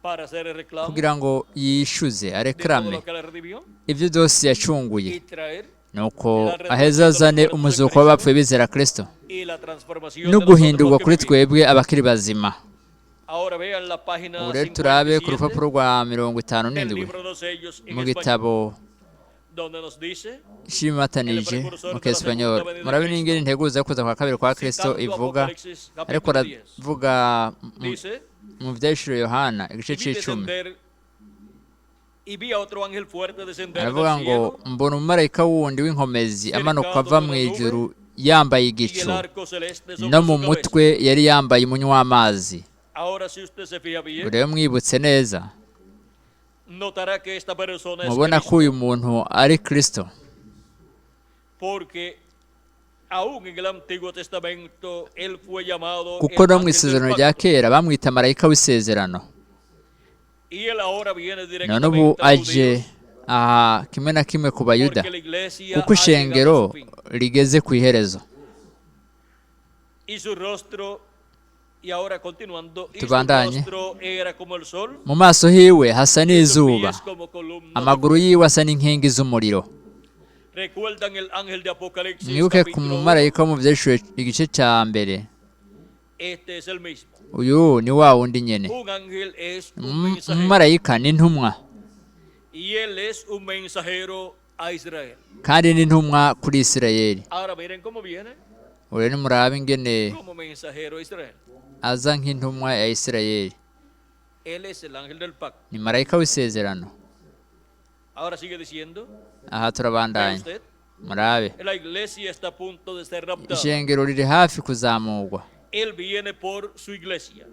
para hacer el reclamo kugira ngo yishuze, de todo arekrame lo que le redimió ibyo byose yacunguye. y traer Nuko la resurrección aheza de los azane muertos en umuzuko Cristo w'abapfuye bizera Kristo y la transformación no de nosotros los guhindurwa que kuri vivimos. twebwe abakiri bazima. Ahora vean la página Ubu rero turabe ku 57 rupapuro rwa del 57 libro de los sellos en mu español, gitabo donde nos dice el cimatanije precursor mu de la segunda Kiespanyol. venida de Murabe n'ingene Cristo, integuza yo kuza kwa kabiri kwa Kristo citando ivuga, Apocalipsis ariko capítulo 10. aravuga Dice, mu vyahishuriwe Yohana igice y vi c'icumi, descender, y vi a otro ángel fuerte descender del aravuga ngo cielo, mbona umumarayika wundi w'inkomezi amanuka cercado ava de mu una nube ijuru yambaye y el igicu, arco celeste no sobre mu su cabeza. mutwe yari yambaye umunywa w'amazi. Ahora, si usted se fija bien, Rero mwibutse neza, notará que esta persona es mubona ko Cristo, uyu muntu ari Kristo, porque aún en el Antiguo Testamento él fue llamado kuko el no mu ángel del isezerano rya pacto. kera bamwita marayika w'isezerano. Y él ahora viene None ubu directamente a los aje judíos, aha kimwe na kimwe ku Bayuda, porque la iglesia kuko ha llegado a ishengero su fin. rigeze ku iherezo. Y su rostro, y ahora continuando, y su Tubandanye. rostro era como el sol, Mu maso hiwe hasa y sus n'izuba, pies como columna de amaguru fuego. yiwe asa n'inkingi z'umuriro. Recuerdan el ángel de Apocalipsis Mwibuke ku capítulo 1, mumarayika wo mu vyahishuriwe igice ca mbere, Este es el mismo. Uyu ni wa wundi nyene. Un ángel es un mensajero. Umumarayika ni intumwa. Y él es un mensajero a Israel. Kandi ni intumwa kuri Isirayeli. Ahora miren cómo viene Ubu rero nimurabe ingene como mensajero a Israel. aza nk'intumwa ya Isirayeli. Él es el ángel del pacto. Ni marayika w'isezerano. Ahora sigue diciendo, Aha ¿ve turabandanya. usted? Murabe. La iglesia está a punto de ser raptada. Ishengero riri hafi kuzamurwa. Él viene por su iglesia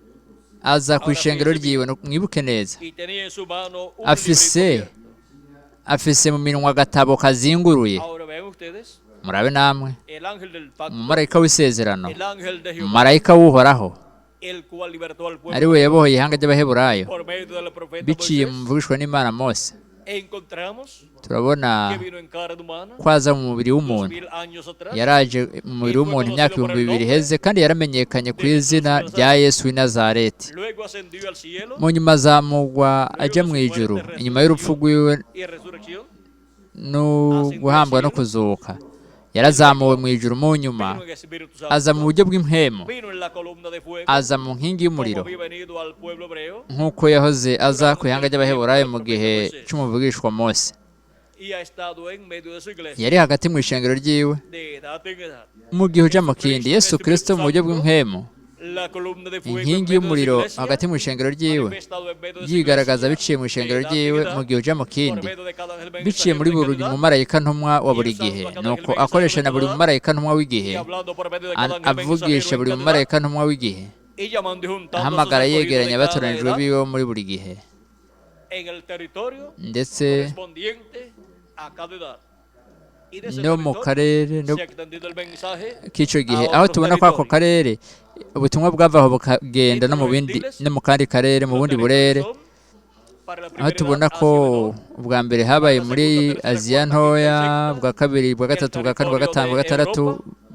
Aza ku ishengero ryiwe, mwibuke neza. y tenía en su mano un Afise librito abierto. afise mu minwa agatabo kazinguruye. Ahora vean ustedes, Murabe namwe. el ángel del pacto, Umumarayika w'isezerano, el ángel de Jehová, umumarayika w'Uhoraho, el cual libertó al pueblo ari we yabohoye ihanga ry'Abaheburayo por medio del profeta biciye mu Moisés. mvugishwa n'Imana Mose. Encontramos Turabona que vino en carne humana ko aza mu mubiri w'umuntu. 2000 años atrás Yaraje mu mubiri w'umuntu imyaka 2000 iheze, kandi yaramenyekanye ku izina rya Yesu w'i Nazareti. Luego ascendió al cielo Mu nyuma azamurwa ajya mu ijuru inyuma y'urupfu rwiwe y resurrección. no guhambwa no kuzuka. Yarazamuwe mu ijuru mu nyuma Vino en Espíritu Santo, aza mu buryo bw'impemu, vino en la columna de fuego, aza mu nkingi como y'umuriro, había venido al pueblo hebreo nk'uko yahoze aza ku ihanga ry'Abaheburayo mu gihe c'umuvugishwa Mose. y ha estado en medio de su iglesia Yari hagati mu ishengero ryiwe de edad en edad. mu gihe uja mu kindi. Yesu Kristo mu buryo bw'impemu, La columna de fuego en inkingi medio de su y'umuriro iglesia, hagati mu ishengero ryiwe, manifestado en medio de su yigaragaza iglesia biciye mu de ishengero edad en ryiwe edad, mu gihe uja mu por kindi, medio de cada ángel biciye mensajero muri de cada buri edad, mumarayika ntumwa wa buri gihe, nuko akoresha na buri mumarayika ntumwa w'igihe, y hablando por medio de cada ángel avugisha mensajero en buri cada edad, mumarayika ntumwa w'igihe, y llamando y juntando a sus ahamagara escogidos de yegeranya cada abatoranijwe edad biwe bo muri buri gihe, en el territorio ndetse correspondiente a cada edad. Y de ese no mu territorio karere no se ha extendido el mensaje k'ico gihe, a aho otros tubona ko ako territorios. karere ubutumwa bwava aho bukagenda no mu bindi, no mu kandi karere, mu Los bundi territorios burere, son, para la aho primera tubona edad, ko Asia Menor, ubwa mbere habaye muri Aziya ntoya, ubwa kabiri, ubwa gatatu, ubwa kane, ubwa gatanu, ubwa gatandatu,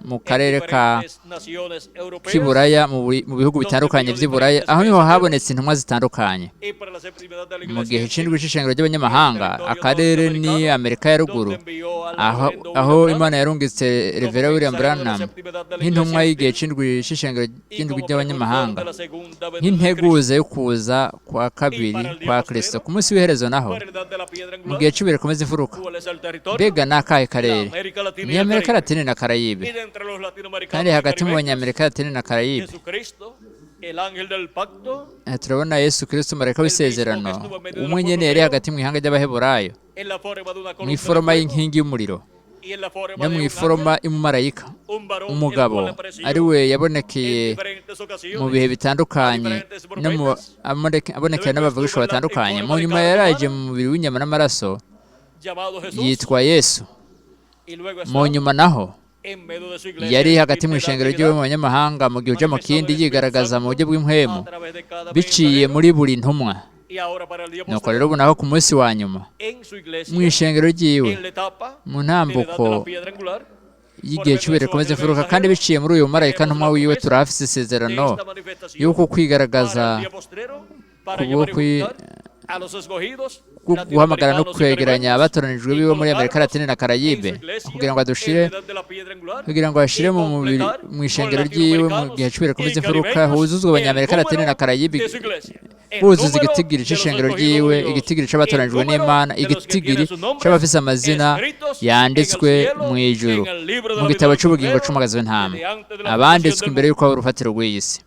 mu en karere ka diferentes naciones europeas, k'iburaya, mu bihugu bitandukanye vy'iburaya, aho niho habonetse intumwa zitandukanye. y para la séptima edad de la Mu iglesia gihe gentil, c'indwi c'ishengero ry'abanyamahanga, akarere ni Amerika ya ruguru, donde envió al aho reverendo aho William Branham Imana yarungitse Revera como William mensajero de la Branham séptima edad de la nk'intumwa iglesia y'igihe gentil c'indwi c'ishengero y ry'indwi como precursor ry'abanyamahanga, de la segunda venida de nk'integuza Cristo. yo kuza kwa kabiri kwa Kristo. Ku munsi w'iherezo naho, Para la edad de la piedra mu angular, gihe c'ibere rikomeza imfuruka, ¿cuál es el territorio? mbega ni akahe La karere? América Latina Ni y el Amerika Caribe. Latine na Y Karayibe. de entre los latinoamericanos Kandi y hagati mu caribeños, banyamerika Latine na Karayibe, Jesucristo, el ángel del pacto, turabona Yesu Kristo marayika el mismo que w'isezerano, estuvo en medio del umwe pueblo nyene yari hebreo, hagati mu ihanga ry'Abaheburayo, en la forma de una mu columna de iforoma fuego y'inkingi y'umuriro y en la forma no de mu un iforoma ángel, y'umumarayika, un varón, el umugabo cual apareció ari we en yabonekeye diferentes mu ocasiones bihe a bitandukanye diferentes no mu profetas. abonekera Luego n'abavugishwa estuvo en la en batandukanye. Mu forma de nyuma carne yaraje humana, mu mubiri w'inyama n'amaraso llamado Jesús, yitwa Yesu. y luego Mu está nyuma naho en medio de su iglesia yari hagati gentil mu de edad ishengero en ry'iwe edad, mu banyamahanga, mu gihe uja mu manifestado kindi el Espíritu yigaragaza mu buryo Santo bw'impwemu a través de cada biciye mensajero. muri buri ntumwa. Y ahora para el día Nuko rero postrero, ubu naho ku munsi wa nyuma, en su mu iglesia, ishengero ryiwe, en la etapa mu de la edad de la ntambuko piedra angular, por y'igihe medio de c'ibere su rikomeza ángel imfuruka, kandi mensajero, biciye muri uyu mumarayika tenemos ntumwa la wiwe, promesa turahafise de isezerano esta manifestación y'uko para el kwigaragaza día postrero, para kubwo llamar y juntar a los escogidos guhamagara no latinoamericanos y kwegeranya caribeños abatoranijwe y biwe muri Amerika colocarlos Latine na en su Karayibe, iglesia kugira ngo en la adushire edad de la piedra angular kugira ngo ashire y mu mubiri completar mu con ishengero ryiwe mu gihe latinoamericanos c'ibere rikomeza y imfuruka, caribeños huzuzwe el abanyamerika Latine na número Karayibe, de su iglesia, el buzuza número igitigiri de los c'ishengero escogidos de ryiwe, Dios, igitigiri el c'abatoranijwe número n'Imana, de los que igitigiri tienen sus nombres c'abafise amazina escritos en el yanditswe cielo, mu ijuru, en el libro de mu la vida gitabo del c'ubugingo Cordero, c'umwagazi w'intama, desde antes de la fundación abanditswe del imbere mundo. y'uko haba urufatiro rw'iyi si.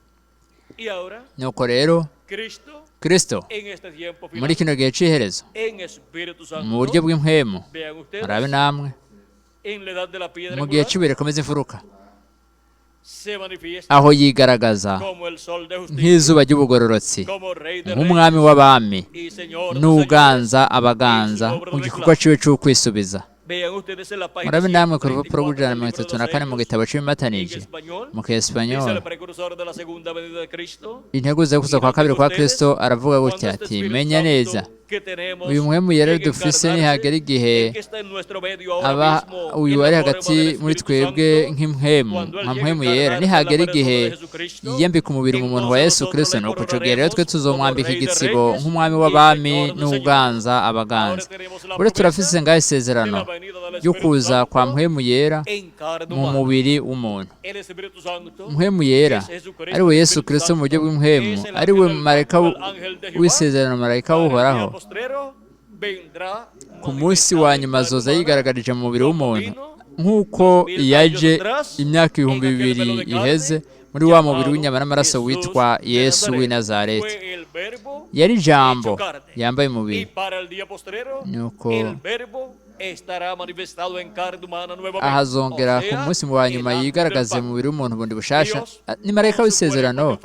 Y ahora, Nuko rero Cristo, Kristo en este tiempo muri final, kino gihe c'iherezo, en Espíritu mu buryo Santo, bw'impwemu, vean murabe ustedes, namwe, en la edad de la piedra mu gihe angular, c'ibere rikomeza imfuruka, se manifiesta aho yigaragaza como el sol de justicia, nk'izuba ry'ubugororotsi, como Rey de nk'umwami reyes w'abami, y Señor de señores. n'uganza En su abaganza obra mu de gikorwa reclamo. ciwe c'ukwisubiza. Vean ustedes en la página Murabe namwe ku rupapuro 134 rw'ijana na del mirongo libro de itatu na los kane mu Hechos, gitabo en c'ibimatanije, español, mu dice el kiespanyol, precursor de la segunda venida de Cristo, integuza yo kuza y kwa noten kabiri kwa ustedes Kristo aravuga cuando gutya este ati Espíritu menya neza Santo Uyu Mpwemu Yera dufise nihagera igihe aba uyu ari hagati muri twebwe nk'impwemu, nka Mpwemu Yera, nihagera igihe yiyambika umubiri mu muntu wa Yesu Kristo, nuko ico gihe rero twe tuzomwambika igitsibo nk'umwami w'abami n'uganza abaganza. Bure turafise ngaho isezerano ryo kuza kwa Mpwemu Yera mu mubiri w'umuntu. Mpwemu Yera ari we Yesu Kristo mu buryo bw'impwemu, ari we marayika w'isezerano, marayika w'Uhoraho, ku munsi wa nyuma azoza yigaragarije mu mubiri w'umuntu nk'uko yaje imyaka 2000 iheze muri wa mubiri w'inyama n'amaraso witwa Yesu w'i Nazareti. Yari Ijambo yambaye umubiri. Nuko ahazongera ku munsi wa nyuma yigaragaze mu mubiri w'umuntu bundi bushasha. Ni marayika w'isezerano.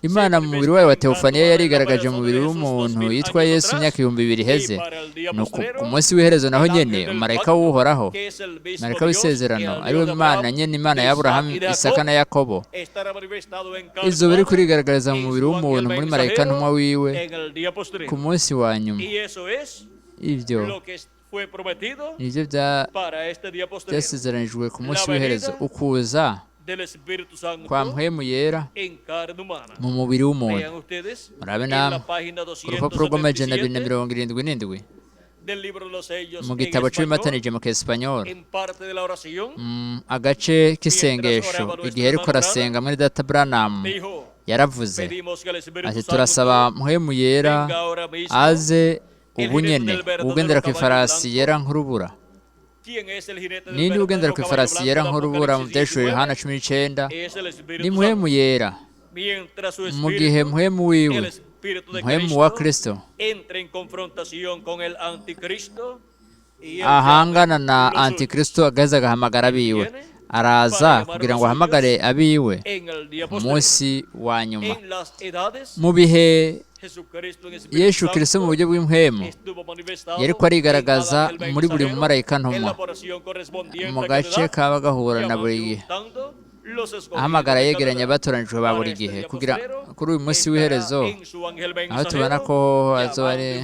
Imana mu mubiri wayo wa Teofaniya yarigaragaje mu mubiri w'umuntu yitwa Yesu imyaka 2000 iheze. Nuko ku munsi w'iherezo naho nyene marayika w'Uhoraho, marayika w'isezerano, ari we Imana nyene, Imana ya Aburahamu, Isaka na Yakobo, izuba riri kurigaragariza mu mubiri w'umuntu muri marayika ntumwa wiwe ku munsi wa nyuma. Ibyo nibyo byasezeranijwe ku munsi w'iherezo, ukuza kwa Mpwemu Yera mu mubiri w'umuntu. Murabe namwe ku rupapuro rw'amajana 277 mu gitabo cy'ibimatanije mu Kesipanyolo, agace k'isengesho, igihe ariko arasenga muri Data Branham yaravuze ati: "Turasaba Mpwemu Yera aze ubu nyene, ugendera ku ifarasi yera nk'urubura." Ninde ugendera ku ifarasi yera nk'urubura mu Byahishuriwe Yohana 19? Ni Mpwemu Yera. Mu gihe Mpwemu wiwe, Mpwemu wa Kristo, ahangana na Antikristo, agaheza agahamagara abiwe, araza kugira ngo ahamagare abiwe ku munsi wa nyuma. Mu bihe, Yesu Kristo mu buryo bw'impwemu yariko arigaragaza muri buri mumarayika ntumwa mu gace kaba gahura na buri gihe, ahamagara yegeranya abatoranijwe ba buri gihe kugira kuri uyu munsi w'iherezo, aho tubona ko azoba ari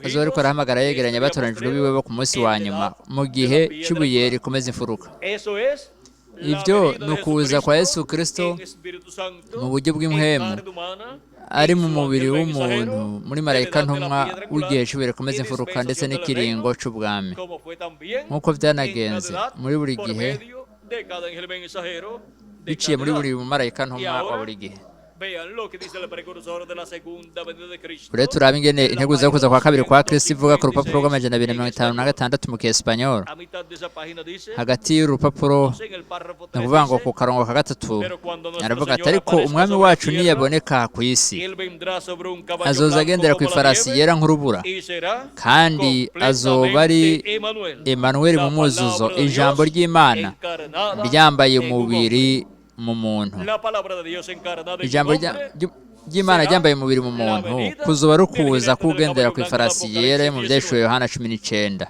azoba ariko arahamagara yegeranya abatoranijwe biwe bo ku munsi wa nyuma mu gihe cy'ibuye rikomeza imfuruka. Ibyo ni ukuza kwa Yesu Kristo mu buryo bw'impwemu ari mu mubiri w'umuntu muri marayika ntumwa w'igihe cy'ibuye rikomeza imfuruka ndetse n'ikiringo cy'ubwami, nk'uko byanagenze muri buri gihe biciye muri buri mumarayika ntumwa wa buri gihe. Ure turabe ingene integuza yo kuza kwa kabiri kwa Kristo ivuga ku rupapuro rw'amajana 256 mu Kiespanyol. Hagati y'urupapuro, ni ukuvuga ngo ku karongo ka gatatu, aravuga ati: "Ariko Umwami wacu niyaboneka ku isi, azoza agendera ku ifarasi yera nk'urubura, kandi azoba ari Emanuweli mu mwuzuzo, ijambo ry'Imana ryambaye umubiri mu muntu." Ijambo ry'Imana ryambaye umubiri mu muntu kuzoba rukuza kugendera ku ifarasi yera yo mu Byahishuriwe Yohana 19.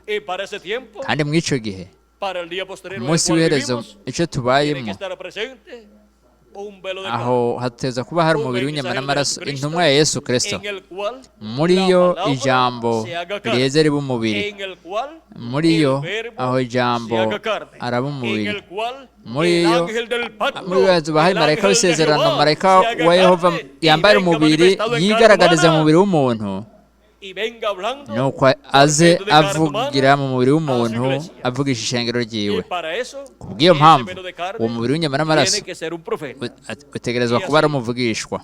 Kandi muri ico gihe, ku munsi w'iherezo icyo tubayemo, aho hateza kuba hari umubiri w'inyama n'amaraso, intumwa ya Yesu Kristo, muri yo ijambo riheze riba umubiri, muri yo aho ijambo araba umubiri, muri yo hazoba hari marayika w'isezerano, marayika wa Yehova yambaye umubiri yigaragariza mu mubiri w'umuntu, nuko aze avugira mu mubiri w'umuntu, avugisha ishengero ryiwe. Kubw'iyo mpamvu uwo mubiri w'inyama n'amaraso utegerezwa kuba ari umuvugishwa.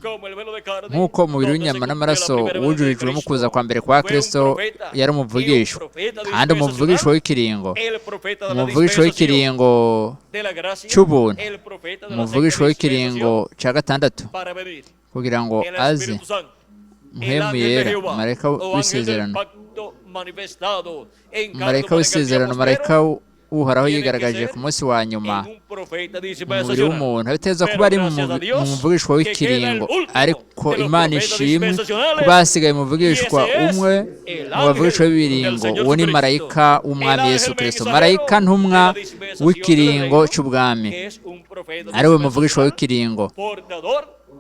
Nk'uko umubiri w'inyama n'amaraso wujurijwe mu kuza kwa mbere kwa Kristo yari umuvugishwa, kandi umuvugishwa w'ikiringo cy'ubuntu, umuvugishwa w'ikiringo cya gatandatu, kugira ngo aze Mpwemu Yera, marayika w'isezerano, marayika w'isezerano, marayika w'Uhoraho yigaragaje ku munsi wa nyuma mu mubiri w'umuntu, abiteza kuba ari mu muvugishwa w'ikiringo. Ariko Imana ishimwe kuba hasigaye umuvugishwa umwe mu bavugishwa b'ibiringo, uwo ni marayika w'Umwami Yesu Kristo, marayika ntumwa w'ikiringo cy'ubwami, ari we muvugishwa w'ikiringo.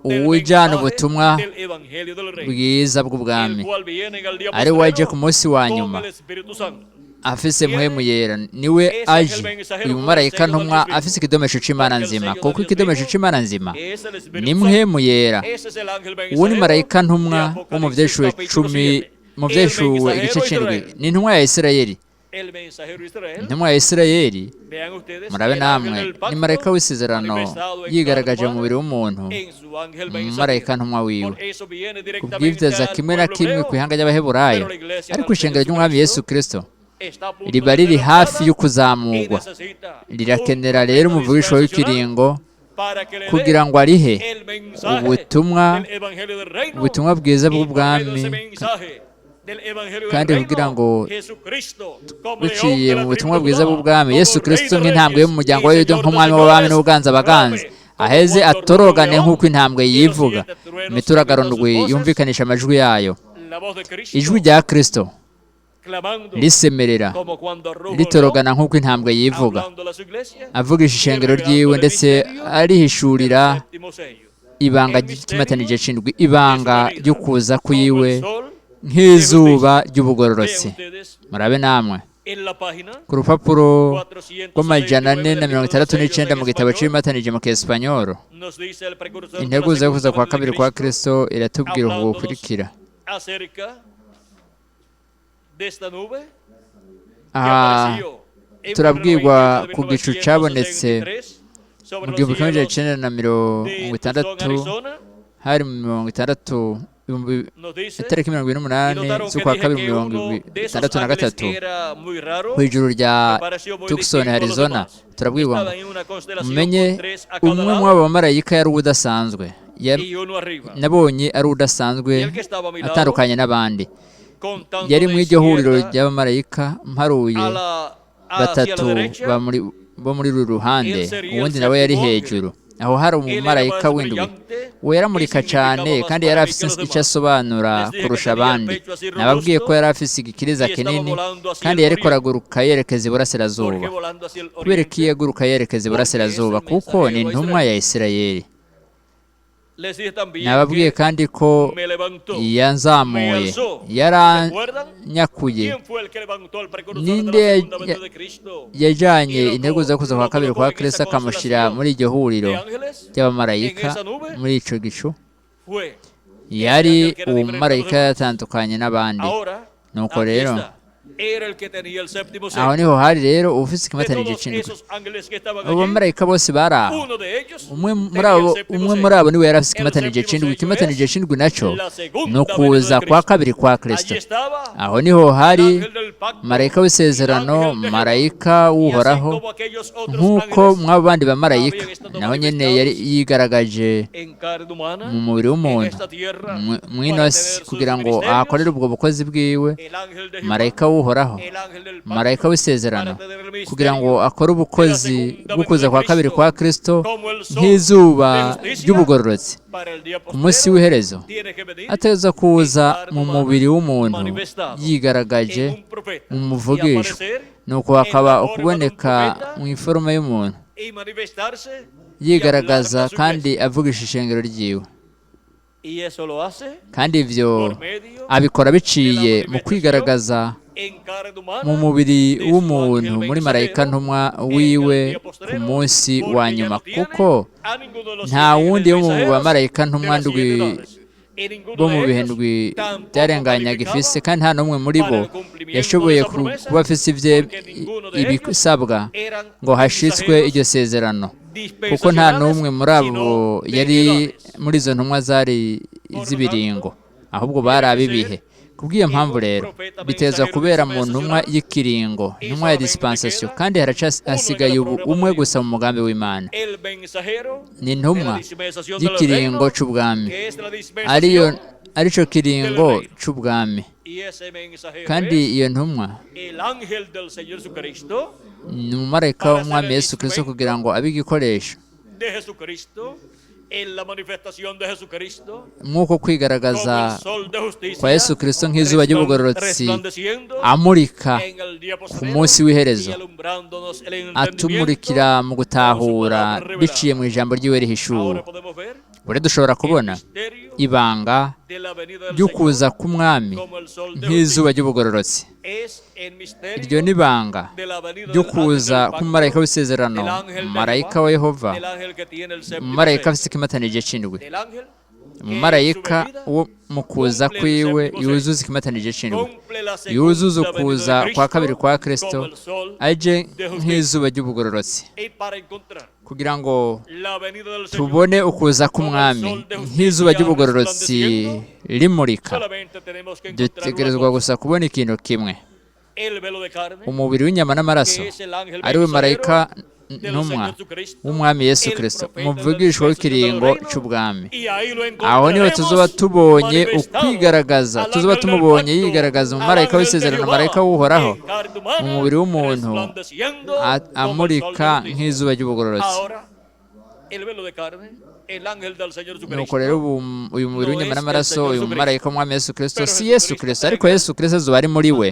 del Uwujana mensaje ubutumwa del Evangelio del Reino, bwiza el bw'ubwami, cual viene en el día ari waje postrero ku munsi wa con nyuma el Espíritu Santo. afise Mpwemu Yera, niwe aje. Uyu mumarayika ntumwa afise ikidomesho c'Imana nzima, kuko ikidomesho c'Imana nzima Es el Espíritu ni Santo. Mpwemu Yera. Ese es el ángel Uwo ni mensajero marayika de ntumwa wo mu Apocalipsis Vyaheshuwe capítulo 10, 7. mu El Vyaheshuwe igice mensajero c'indwi. Israel. Ni intumwa ya Isirayeli. El mensajero Israel. Intumwa ya Isirayeli, Vean ustedes, murabe el ángel namwe, del ni pacto marayika w'isezerano manifestado en yigaragaje carne mu mubiri w'umuntu, humana en su ángel umumarayika mensajero. ntumwa wiwe. Por eso viene Kubw'ivyo directamente aza al kimwe na pueblo kimwe hebreo, kw'ihanga ry'Abaheburayo, pero la iglesia ariko del ishengero Señor ry'Umwami Yesu Jesucristo Kristo está a punto riba de ser riri hafi lanzada yo y kuzamurwa, necesita rirakenera un rero profeta umuvugishwa dispensacional w'ikiringo para que le dé kugira ngo arihe el mensaje ubutumwa, del Evangelio del Reino, ubutumwa bwiza y por medio de bw'ubwami, ese mensaje del Evangelio del kandi kugira Reino, ngo Jesucristo, como león biciye de la mu butumwa tribu de bwiza Judá, bw'ubwami, como Yesu Rey Kristo de nk'intambwe reyes yo mu muryango y wa Yuda, Señor de nk'umwami w'abami señores, n'ubuganza abaganza, clame como aheze cuando ruge un atorogane león nk'uko intambwe y los yivuga, siete truenos imituragaro imitan sus ndwi voces, yumvikanisha amajwi yayo, la voz de Cristo ijwi rya Kristo clamando risemerera como cuando ruge un león, ritorogana nk'uko intambwe yivuga, hablando a su iglesia avugisha y ishengero revelando ryiwe el ndetse misterio arihishurira del séptimo sello. ibanga El ry'ikimatanije misterio c'indwi, de su ibanga venida, ry'ukuza como el kwiwe sol de nk'izuba justicia. Vean ry'ubugororotsi. ustedes Murabe namwe en la página ku rupapuro rw'amajana 469 ane del na mirongo libro de los itandatu sellos n'icenda en mu gitabo español, c'ibimatanije mu Kiespanyoro, nos dice el precursor de la integuza yo segunda kuza kwa venida de kabiri kwa Cristo, Kristo iratubwira ubu hablándonos bukurikira. acerca de esta nube que Aha apareció en febrero turabwirwa 28 de ku gicu cabonetse 1963 sobre mu los gihumbi kimwe amajana cielos icenda na mirongo de Tucson, itandatu, Arizona, hari mu 60 ibihumbi nos dice, itariki mirongo ibiri y n'umunani notaron que z'ukwa dije kabiri que mirongo uno de esos itandatu na ángeles gatatu, era muy raro, kw'ijuru rya me pareció muy Tucson, distinto a los Arizona, demás. turabwirwa ngo Estaba en una constelación mumenye con tres a cada umwe muri lado abo bamarayika yari udasanzwe, y uno arriba. nabonye ari udasanzwe Y el que estaba a mi lado, atandukanye n'abandi, contando yari de mu iryo huriro izquierda ry'abamarayika mparuye a la, hacia la batatu derecha, bo muri uru ruhande, él sería el uwundi nawe yari séptimo ángel. hejuru. Aho hari Él era umumarayika más w'indwi, brillante we y yaramurika significaba cane más kandi yari para mí que afise los ico demás. asobanura Les dije que kurusha tenía el abandi. pecho así Nababwiye ko robusto yari afise igikiriza y estaba kinini volando hacia kandi el yariko oriente. araguruka yerekeza ¿Por qué iburasirazuba. volando hacia el Kubera ko oriente? iyo aguruka yerekeza Porque es iburasirazuba? el Kuko ni mensajero a intumwa Israel. ya Isirayeli. Les dije también Nababwiye que kandi ko me levantó, me yanzamuye, alzó. ¿Recuerdan? yaranyakuye. ¿Quién fue el que levantó al precursor de la Ninde segunda venida de Cristo yajanye y lo, integuza yo kuza kwa lo kabiri colocó kwa en esa Kristo akamushira constelación muri iryo huriro de ángeles, en ry'abamarayika esa nube? muri ico gicu? Fue ese Yari ángel que era uwo diferente a los mumarayika demás. yatandukanye n'abandi. Ahora, Nuko aquí rero está. Era el que tenía el séptimo aho sello. niho hari rero uwufise De ikimatanije todos c'indwi. esos ángeles que estaban Abo allí, bamarayika bose bari aho, uno de ellos umwe muri tenía el abo, séptimo umwe muri sello. abo niwe yari afise El ikimatanije séptimo c'indwi. sello Ikimatanije es c'indwi naco la ni segunda venida ukuza de kwa Cristo. kabiri kwa Kristo. Allí estaba Aho niho el hari ángel del pacto, marayika el w'isezerano, ángel de Jehová. marayika Y así w'Uhoraho, como aquellos otros nk'uko ángeles mw'abo bandi bamarayika habían estado naho nyene yari manifestados yigaragaje en carne humana mu mubiri en w'umuntu esta tierra mw'ino para si tener sus kugira ngo ministerios, ahakorere ubwo bukozi bwiwe, el ángel de Jehová, marayika w'Uhoraho, el ángel del marayika pacto, w'isezerano, para tener el kugira ngo misterio akore de la ubukozi segunda venida bw'ukuza de kwa kabiri Cristo, kwa Kristo como el sol nk'izuba de justicia ry'ubugororotsi. para el día Ku munsi postrero, w'iherezo tiene que venir ategerezwa en kuza carne mu humana, mubiri w'umuntu manifestado yigaragaje en un profeta mu y muvugishwa, aparecer nuko en la hakaba forma de un ukuboneka profeta mu iforoma y'umuntu y manifestarse y hablarle yigaragaza a su kandi iglesia. avugisha ishengero ryiwe. Y eso lo hace Kandi ivyo por medio abikora de la biciye mu manifestación kwigaragaza en carne mu humana mubiri de su ángel w'umuntu muri marayika mensajero ntumwa en el wiwe día ku postrero, munsi wa porque ya nyuma, no tiene kuko a ninguno de los nta siete ángeles wundi wo mu mensajeros bamarayika de ntumwa las ndwi siete edades. Y ninguno bo mu de bihe ellos ndwi tampoco byarenganyaga ifise, calificaba kandi nta n'umwe muri para bo el cumplimiento de yashoboye esa promesa, kuba afise ivye porque ninguno de ellos ibisabwa eran ngo hashitswe mensajeros iryo sezerano, kuko nta dispensacionales, n'umwe muri abo sino de yari edades. muri izo ntumwa zari Por lo iz'ibiringo, tanto, ahubwo bari tiene que ab'ibihe. ser Kubw'iyo en mpamvu un rero profeta bitezwa mensajero kubera mu ntumwa dispensacional y'ikiringo, y intumwa ya solamente dispensation, queda kandi uno en la haracasigaye ubu programa umwe de gusa Dios, mu mugambi w'Imana, el mensajero ni de la intumwa dispensación del y'ikiringo reino, c'ubwami, que es la ariyo dispensación arico del kiringo reino. c'ubwami. Y ese mensajero Kandi es iyo ntumwa el ángel del Señor Jesucristo ni umumarayika para ser w'Umwami el Yesu Kristo kugira instrumento ngo abe igikoresho de Jesucristo en la manifestación de Jesucristo mw'uko como kwigaragaza el sol de kwa justicia Yesu Kristo nk'izuba ry'ubugororotsi resplandeciendo amurika en el día ku postrero munsi y w'iherezo, alumbrándonos el entendimiento atumurikira mu con su gutahura palabra biciye revelada. mu ijambo ryiwe rihishuwe. Ahora podemos ver Bure dushobora kubona ibanga ry'ukuza k'umwami nk'izuba ry'ubugororotsi. Iryo ni ibanga ry'ukuza k'umumarayika w'isezerano, marayika wa Yehova, umumarayika afite ikimatanije c'indwi, umumarayika wo mu kuza kwiwe yuzuza ikimatanije c'indwi, yuzuza ukuza kwa kabiri kwa Kristo, aje nk'izuba ry'ubugororotsi, kugira ngo tubone ukuza k'umwami nk'izuba ry'ubugororotsi rimurika. Dutegerezwa gusa kubona ikintu kimwe: umubiri w'inyama n'amaraso, ari we marayika ntumwa w'umwami Yesu Kristo, umuvugishwa w'ikiringo cy'ubwami. Aho niho tuzoba tubonye ukwigaragaza, tuzoba tumubonye yigaragaza, umumarayika w'isezerano, marayika w'uhoraho, mu mubiri w'umuntu, amurika nk'izuba ry'ubugororotsi. Nuko rero uyu mubiri w'inyama n'amaraso, uyu mumarayika w'umwami Yesu Kristo, si Yesu Kristo, ariko Yesu Kristo azuba ari muri we,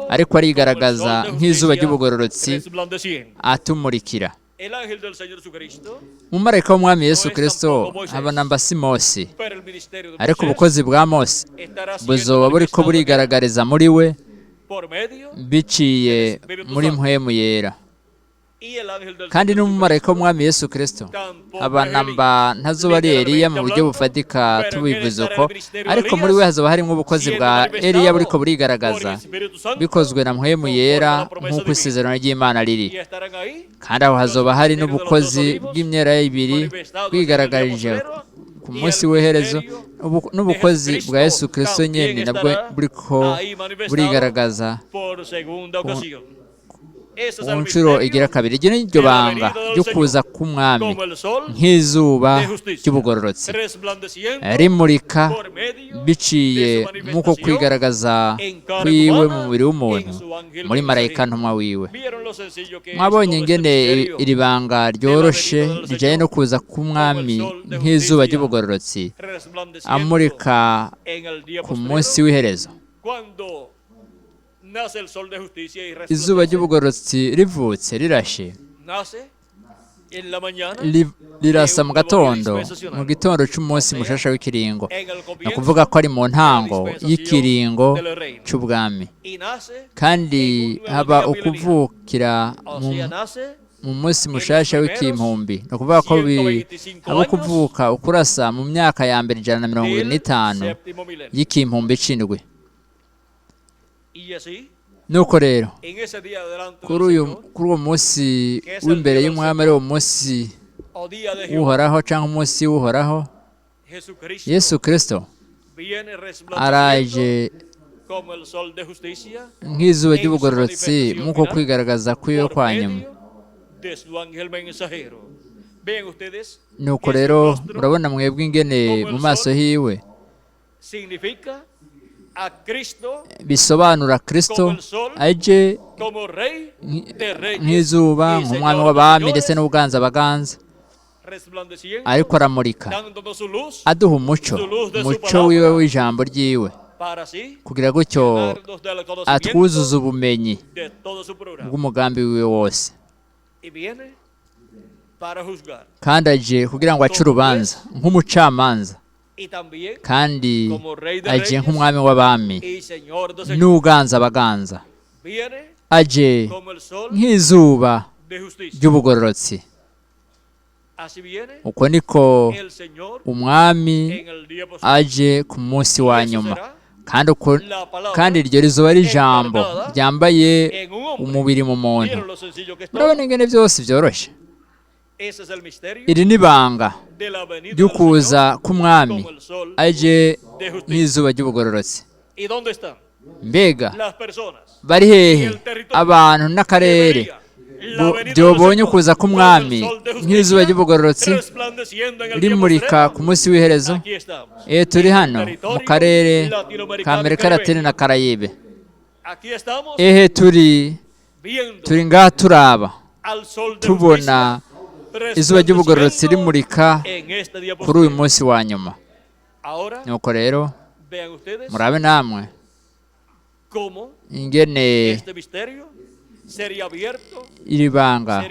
ariko arigaragaza nk'izuba ry'ubugororotsi atumurikira. Umumarayika w'umwami Yesu Kristo aba si Mose, ariko ubukozi bwa Mose buzoba buriko burigaragariza muri we biciye muri mpwemu yera. Kandi n'umumarayika w'umwami Yesu Kristo abanamba ntazoba ari Eliya mu buryo bufatika tubivuze uko, ariko muri we hazoba harimo ubukozi bwa Eliya buriko burigaragaza bikozwe na mpwemu yera nk'uko isezerano ry'Imana riri. Kandi aho hazoba hari n'ubukozi bw'imyera ibiri bwigaragarije ku munsi w'iherezo, n'ubukozi bwa Yesu Kristo nyene nabwo buriko burigaragaza ku nshuro igira kabiri. Iryo ni ryo banga ryo kuza k'umwami nk'izuba ry'ubugororotsi rimurika biciye nk'uko kwigaragaza kwiwe mu mubiri w'umuntu muri marayika ntumwa wiwe. Mwabonye ingene iri banga ryoroshe rijanye no kuza k'umwami nk'izuba ry'ubugororotsi amurika ku munsi w'iherezo. Izuba ry'ubugororotsi rivutse rirashe, rirasa mu gatondo, mu gitondo c'umunsi mushasha w'ikiringo, ni ukuvuga ko ari mu ntango y'ikiringo c'ubwami. Kandi haba ukuvukira mu munsi mushasha w'ikimpumbi, ni ukuvuga ko haba ukuvuka ukurasa mu myaka ya mbere 175 y'ikimpumbi c'indwi. Nuko rero kuri uwo munsi w'imbere y'umwami, ari uwo munsi w'uhoraho cyangwa umunsi w'uhoraho, Yesu Kristo araje nk'izuba ry'ubugororotsi nk'uko kwigaragaza kw'iwe kwa nyuma. Nuko rero murabona mwebwe ingene mu maso hiwe bisobanura Kristo aje nk'izuba, nk'umwami w'abami ndetse n'ubuganza abaganza, ariko aramurika aduha umuco, umuco wiwe w'ijambo ryiwe, kugira gutyo atwuzuza ubumenyi bw'umugambi wiwe wose. Kandi aje kugira ngo ace urubanza nk'umucamanza, kandi aje nk'umwami w'abami n'uganza abaganza, aje nk'izuba ry'ubugororotsi. Uko niko umwami aje ku munsi wa nyuma. Kandi iryo rizuba ari ijambo ryambaye umubiri mu muntu. Murabona ingene byose byoroshye. Iri ni ibanga ry'ukuza k'umwami aje nk'izuba ry'ubugororotsi. Mbega bari hehe abantu n'akarere byobonye ukuza k'umwami nk'izuba ry'ubugororotsi rimurika ku munsi w'iherezo? Turi hano mu karere ka Amerika Latine na Karayibe. Ehe turi ngaha turaba tubona izuba ry'ubugororotsi rimurika kuri uyu munsi wa nyuma. Nuko rero murabe namwe ingene iri banga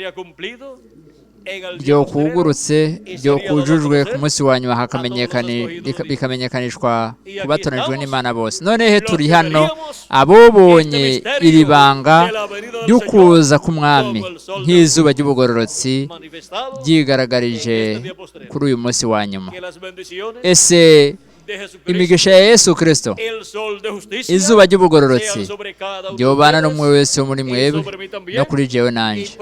ryokwugurutse, ryokujujwe ku munsi wa nyuma, bikamenyekanishwa ku batoranijwe n'Imana bose. Nonehe turi hano abobonye iri banga ry'ukuza k'Umwami nk'izuba ry'ubugororotsi ryigaragarije kuri uyu munsi wa nyuma. Ese imigisha ya Yesu Kristo, izuba ry'ubugororotsi, ryobana n'umwe wese wo muri mwebwe no kuri jewe nanje.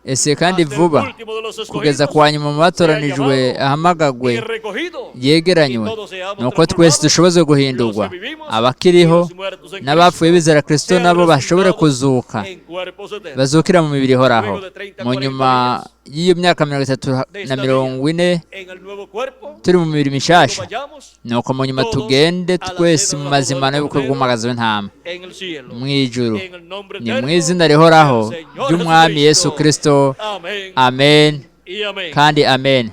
Ese kandi vuba kugeza ku nyuma mu batoranijwe ahamagagwe yegeranywe, nuko twese dushobozwe guhindurwa, abakiriho n'abapfuye bizera Kristo nabo bashobore kuzuka, bazukira mu mibiri ihoraho. Mu nyuma y'iyo myaka 30 na 40 turi mu mibiri mishasha, nuko mu nyuma tugende twese mu mazimano y'ubukwe bw'umwagazi w'intama mu ijuru. Ni mu izina rihoraho ry'Umwami Yesu Kristo, amen kandi amen.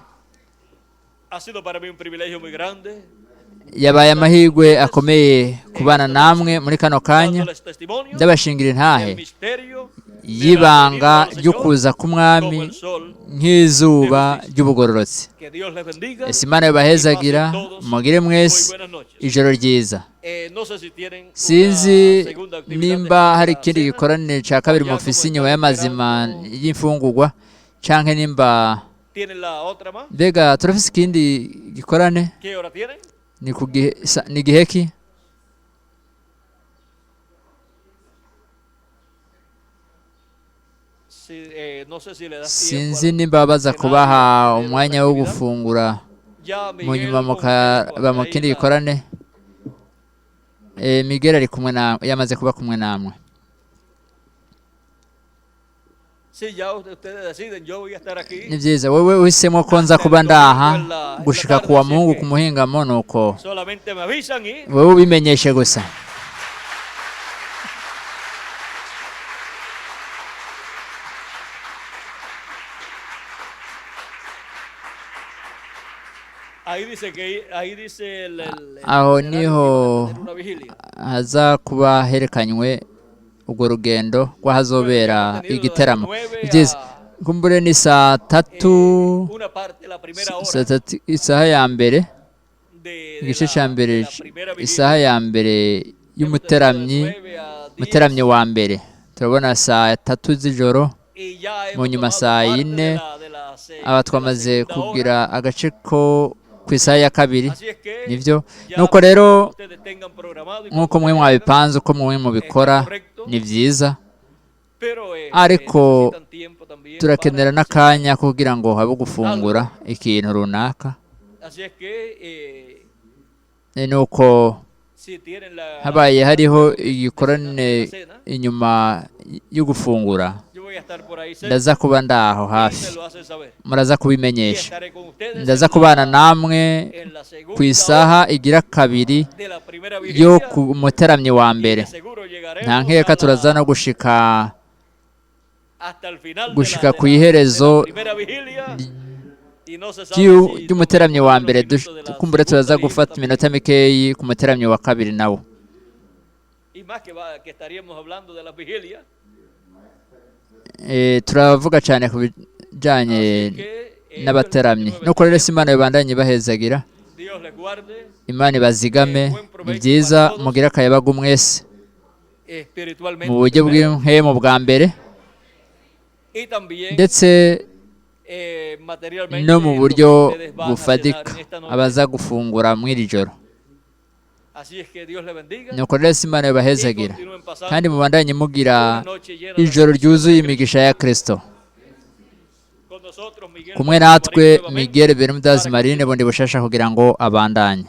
Yabaye amahirwe akomeye kubana namwe muri kano kanya, ndabashingira intahe y'ibanga ry'ukuza k'Umwami nk'izuba ry'ubugororotsi. Ese Imana yubahezagira, mugire mwese ijoro ryiza. Sinzi nimba hari ikindi gikoranire cya kabiri mufise inyuma y'amazima y'imfungurwa, canke nimba mbega turafise ikindi gikorane. Ni ku gihe, ni gihe ki? Sinzi nimba baza kubaha umwanya wo gufungura mu nyuma mukaba mu kindi gikorane. Miguel ari kumwe namwe, yamaze kuba kumwe namwe. Ni byiza, wowe uhisemo ko nza kuba ndaha gushika kuwa Mungu ku muhingamo, nuko wowe ubimenyeshe gusa. Aho niho haza kuba herekanywe urwo rugendo rw'ahazobera igiteramo. Byiza, kumbure ni saa tatu, isaha ya mbere, igice cya mbere, isaha ya mbere y'umuteramyi, umuteramyi wa mbere. Turabona saa tatu z'ijoro, mu nyuma saa yine aba twamaze kugira agace ko ku isaha ya kabiri, nibyo. Nuko rero nk'uko mwe mwabipanze, uko mwe mubikora ni byiza, ariko turakenera n'akanya kugira ngo habe gufungura ikintu runaka. Nuko habaye hariho igikorane inyuma yo gufungura, ndaza kuba ndaho hafi, muraza kubimenyesha. Ndaza kubana namwe ku isaha igira kabiri yo ku muteramyi wa mbere. Nta nkeka turaza no gushika ku iherezo ry'umuteramyi wa mbere. Kumbure turaza gufata iminota mikeyi ku muteramyi wa kabiri nawo. Turavuga cyane ku bijyanye n'abateramyi. Nuko rero si Imana ibandanye ibahezagira, Imana ibazigame. Ni byiza, mugire akayabagu mwese mu buryo bw'impemu bwa mbere, ndetse no mu buryo bufatika abaza gufungura mw'iri joro. Nuko rero si Imana ibahezagira, kandi mubandanye mugira ijoro ryuzuye imigisha ya Kristo. Kumwe natwe Miguel Bermudez Marine bundi bushasha kugira ngo abandanye.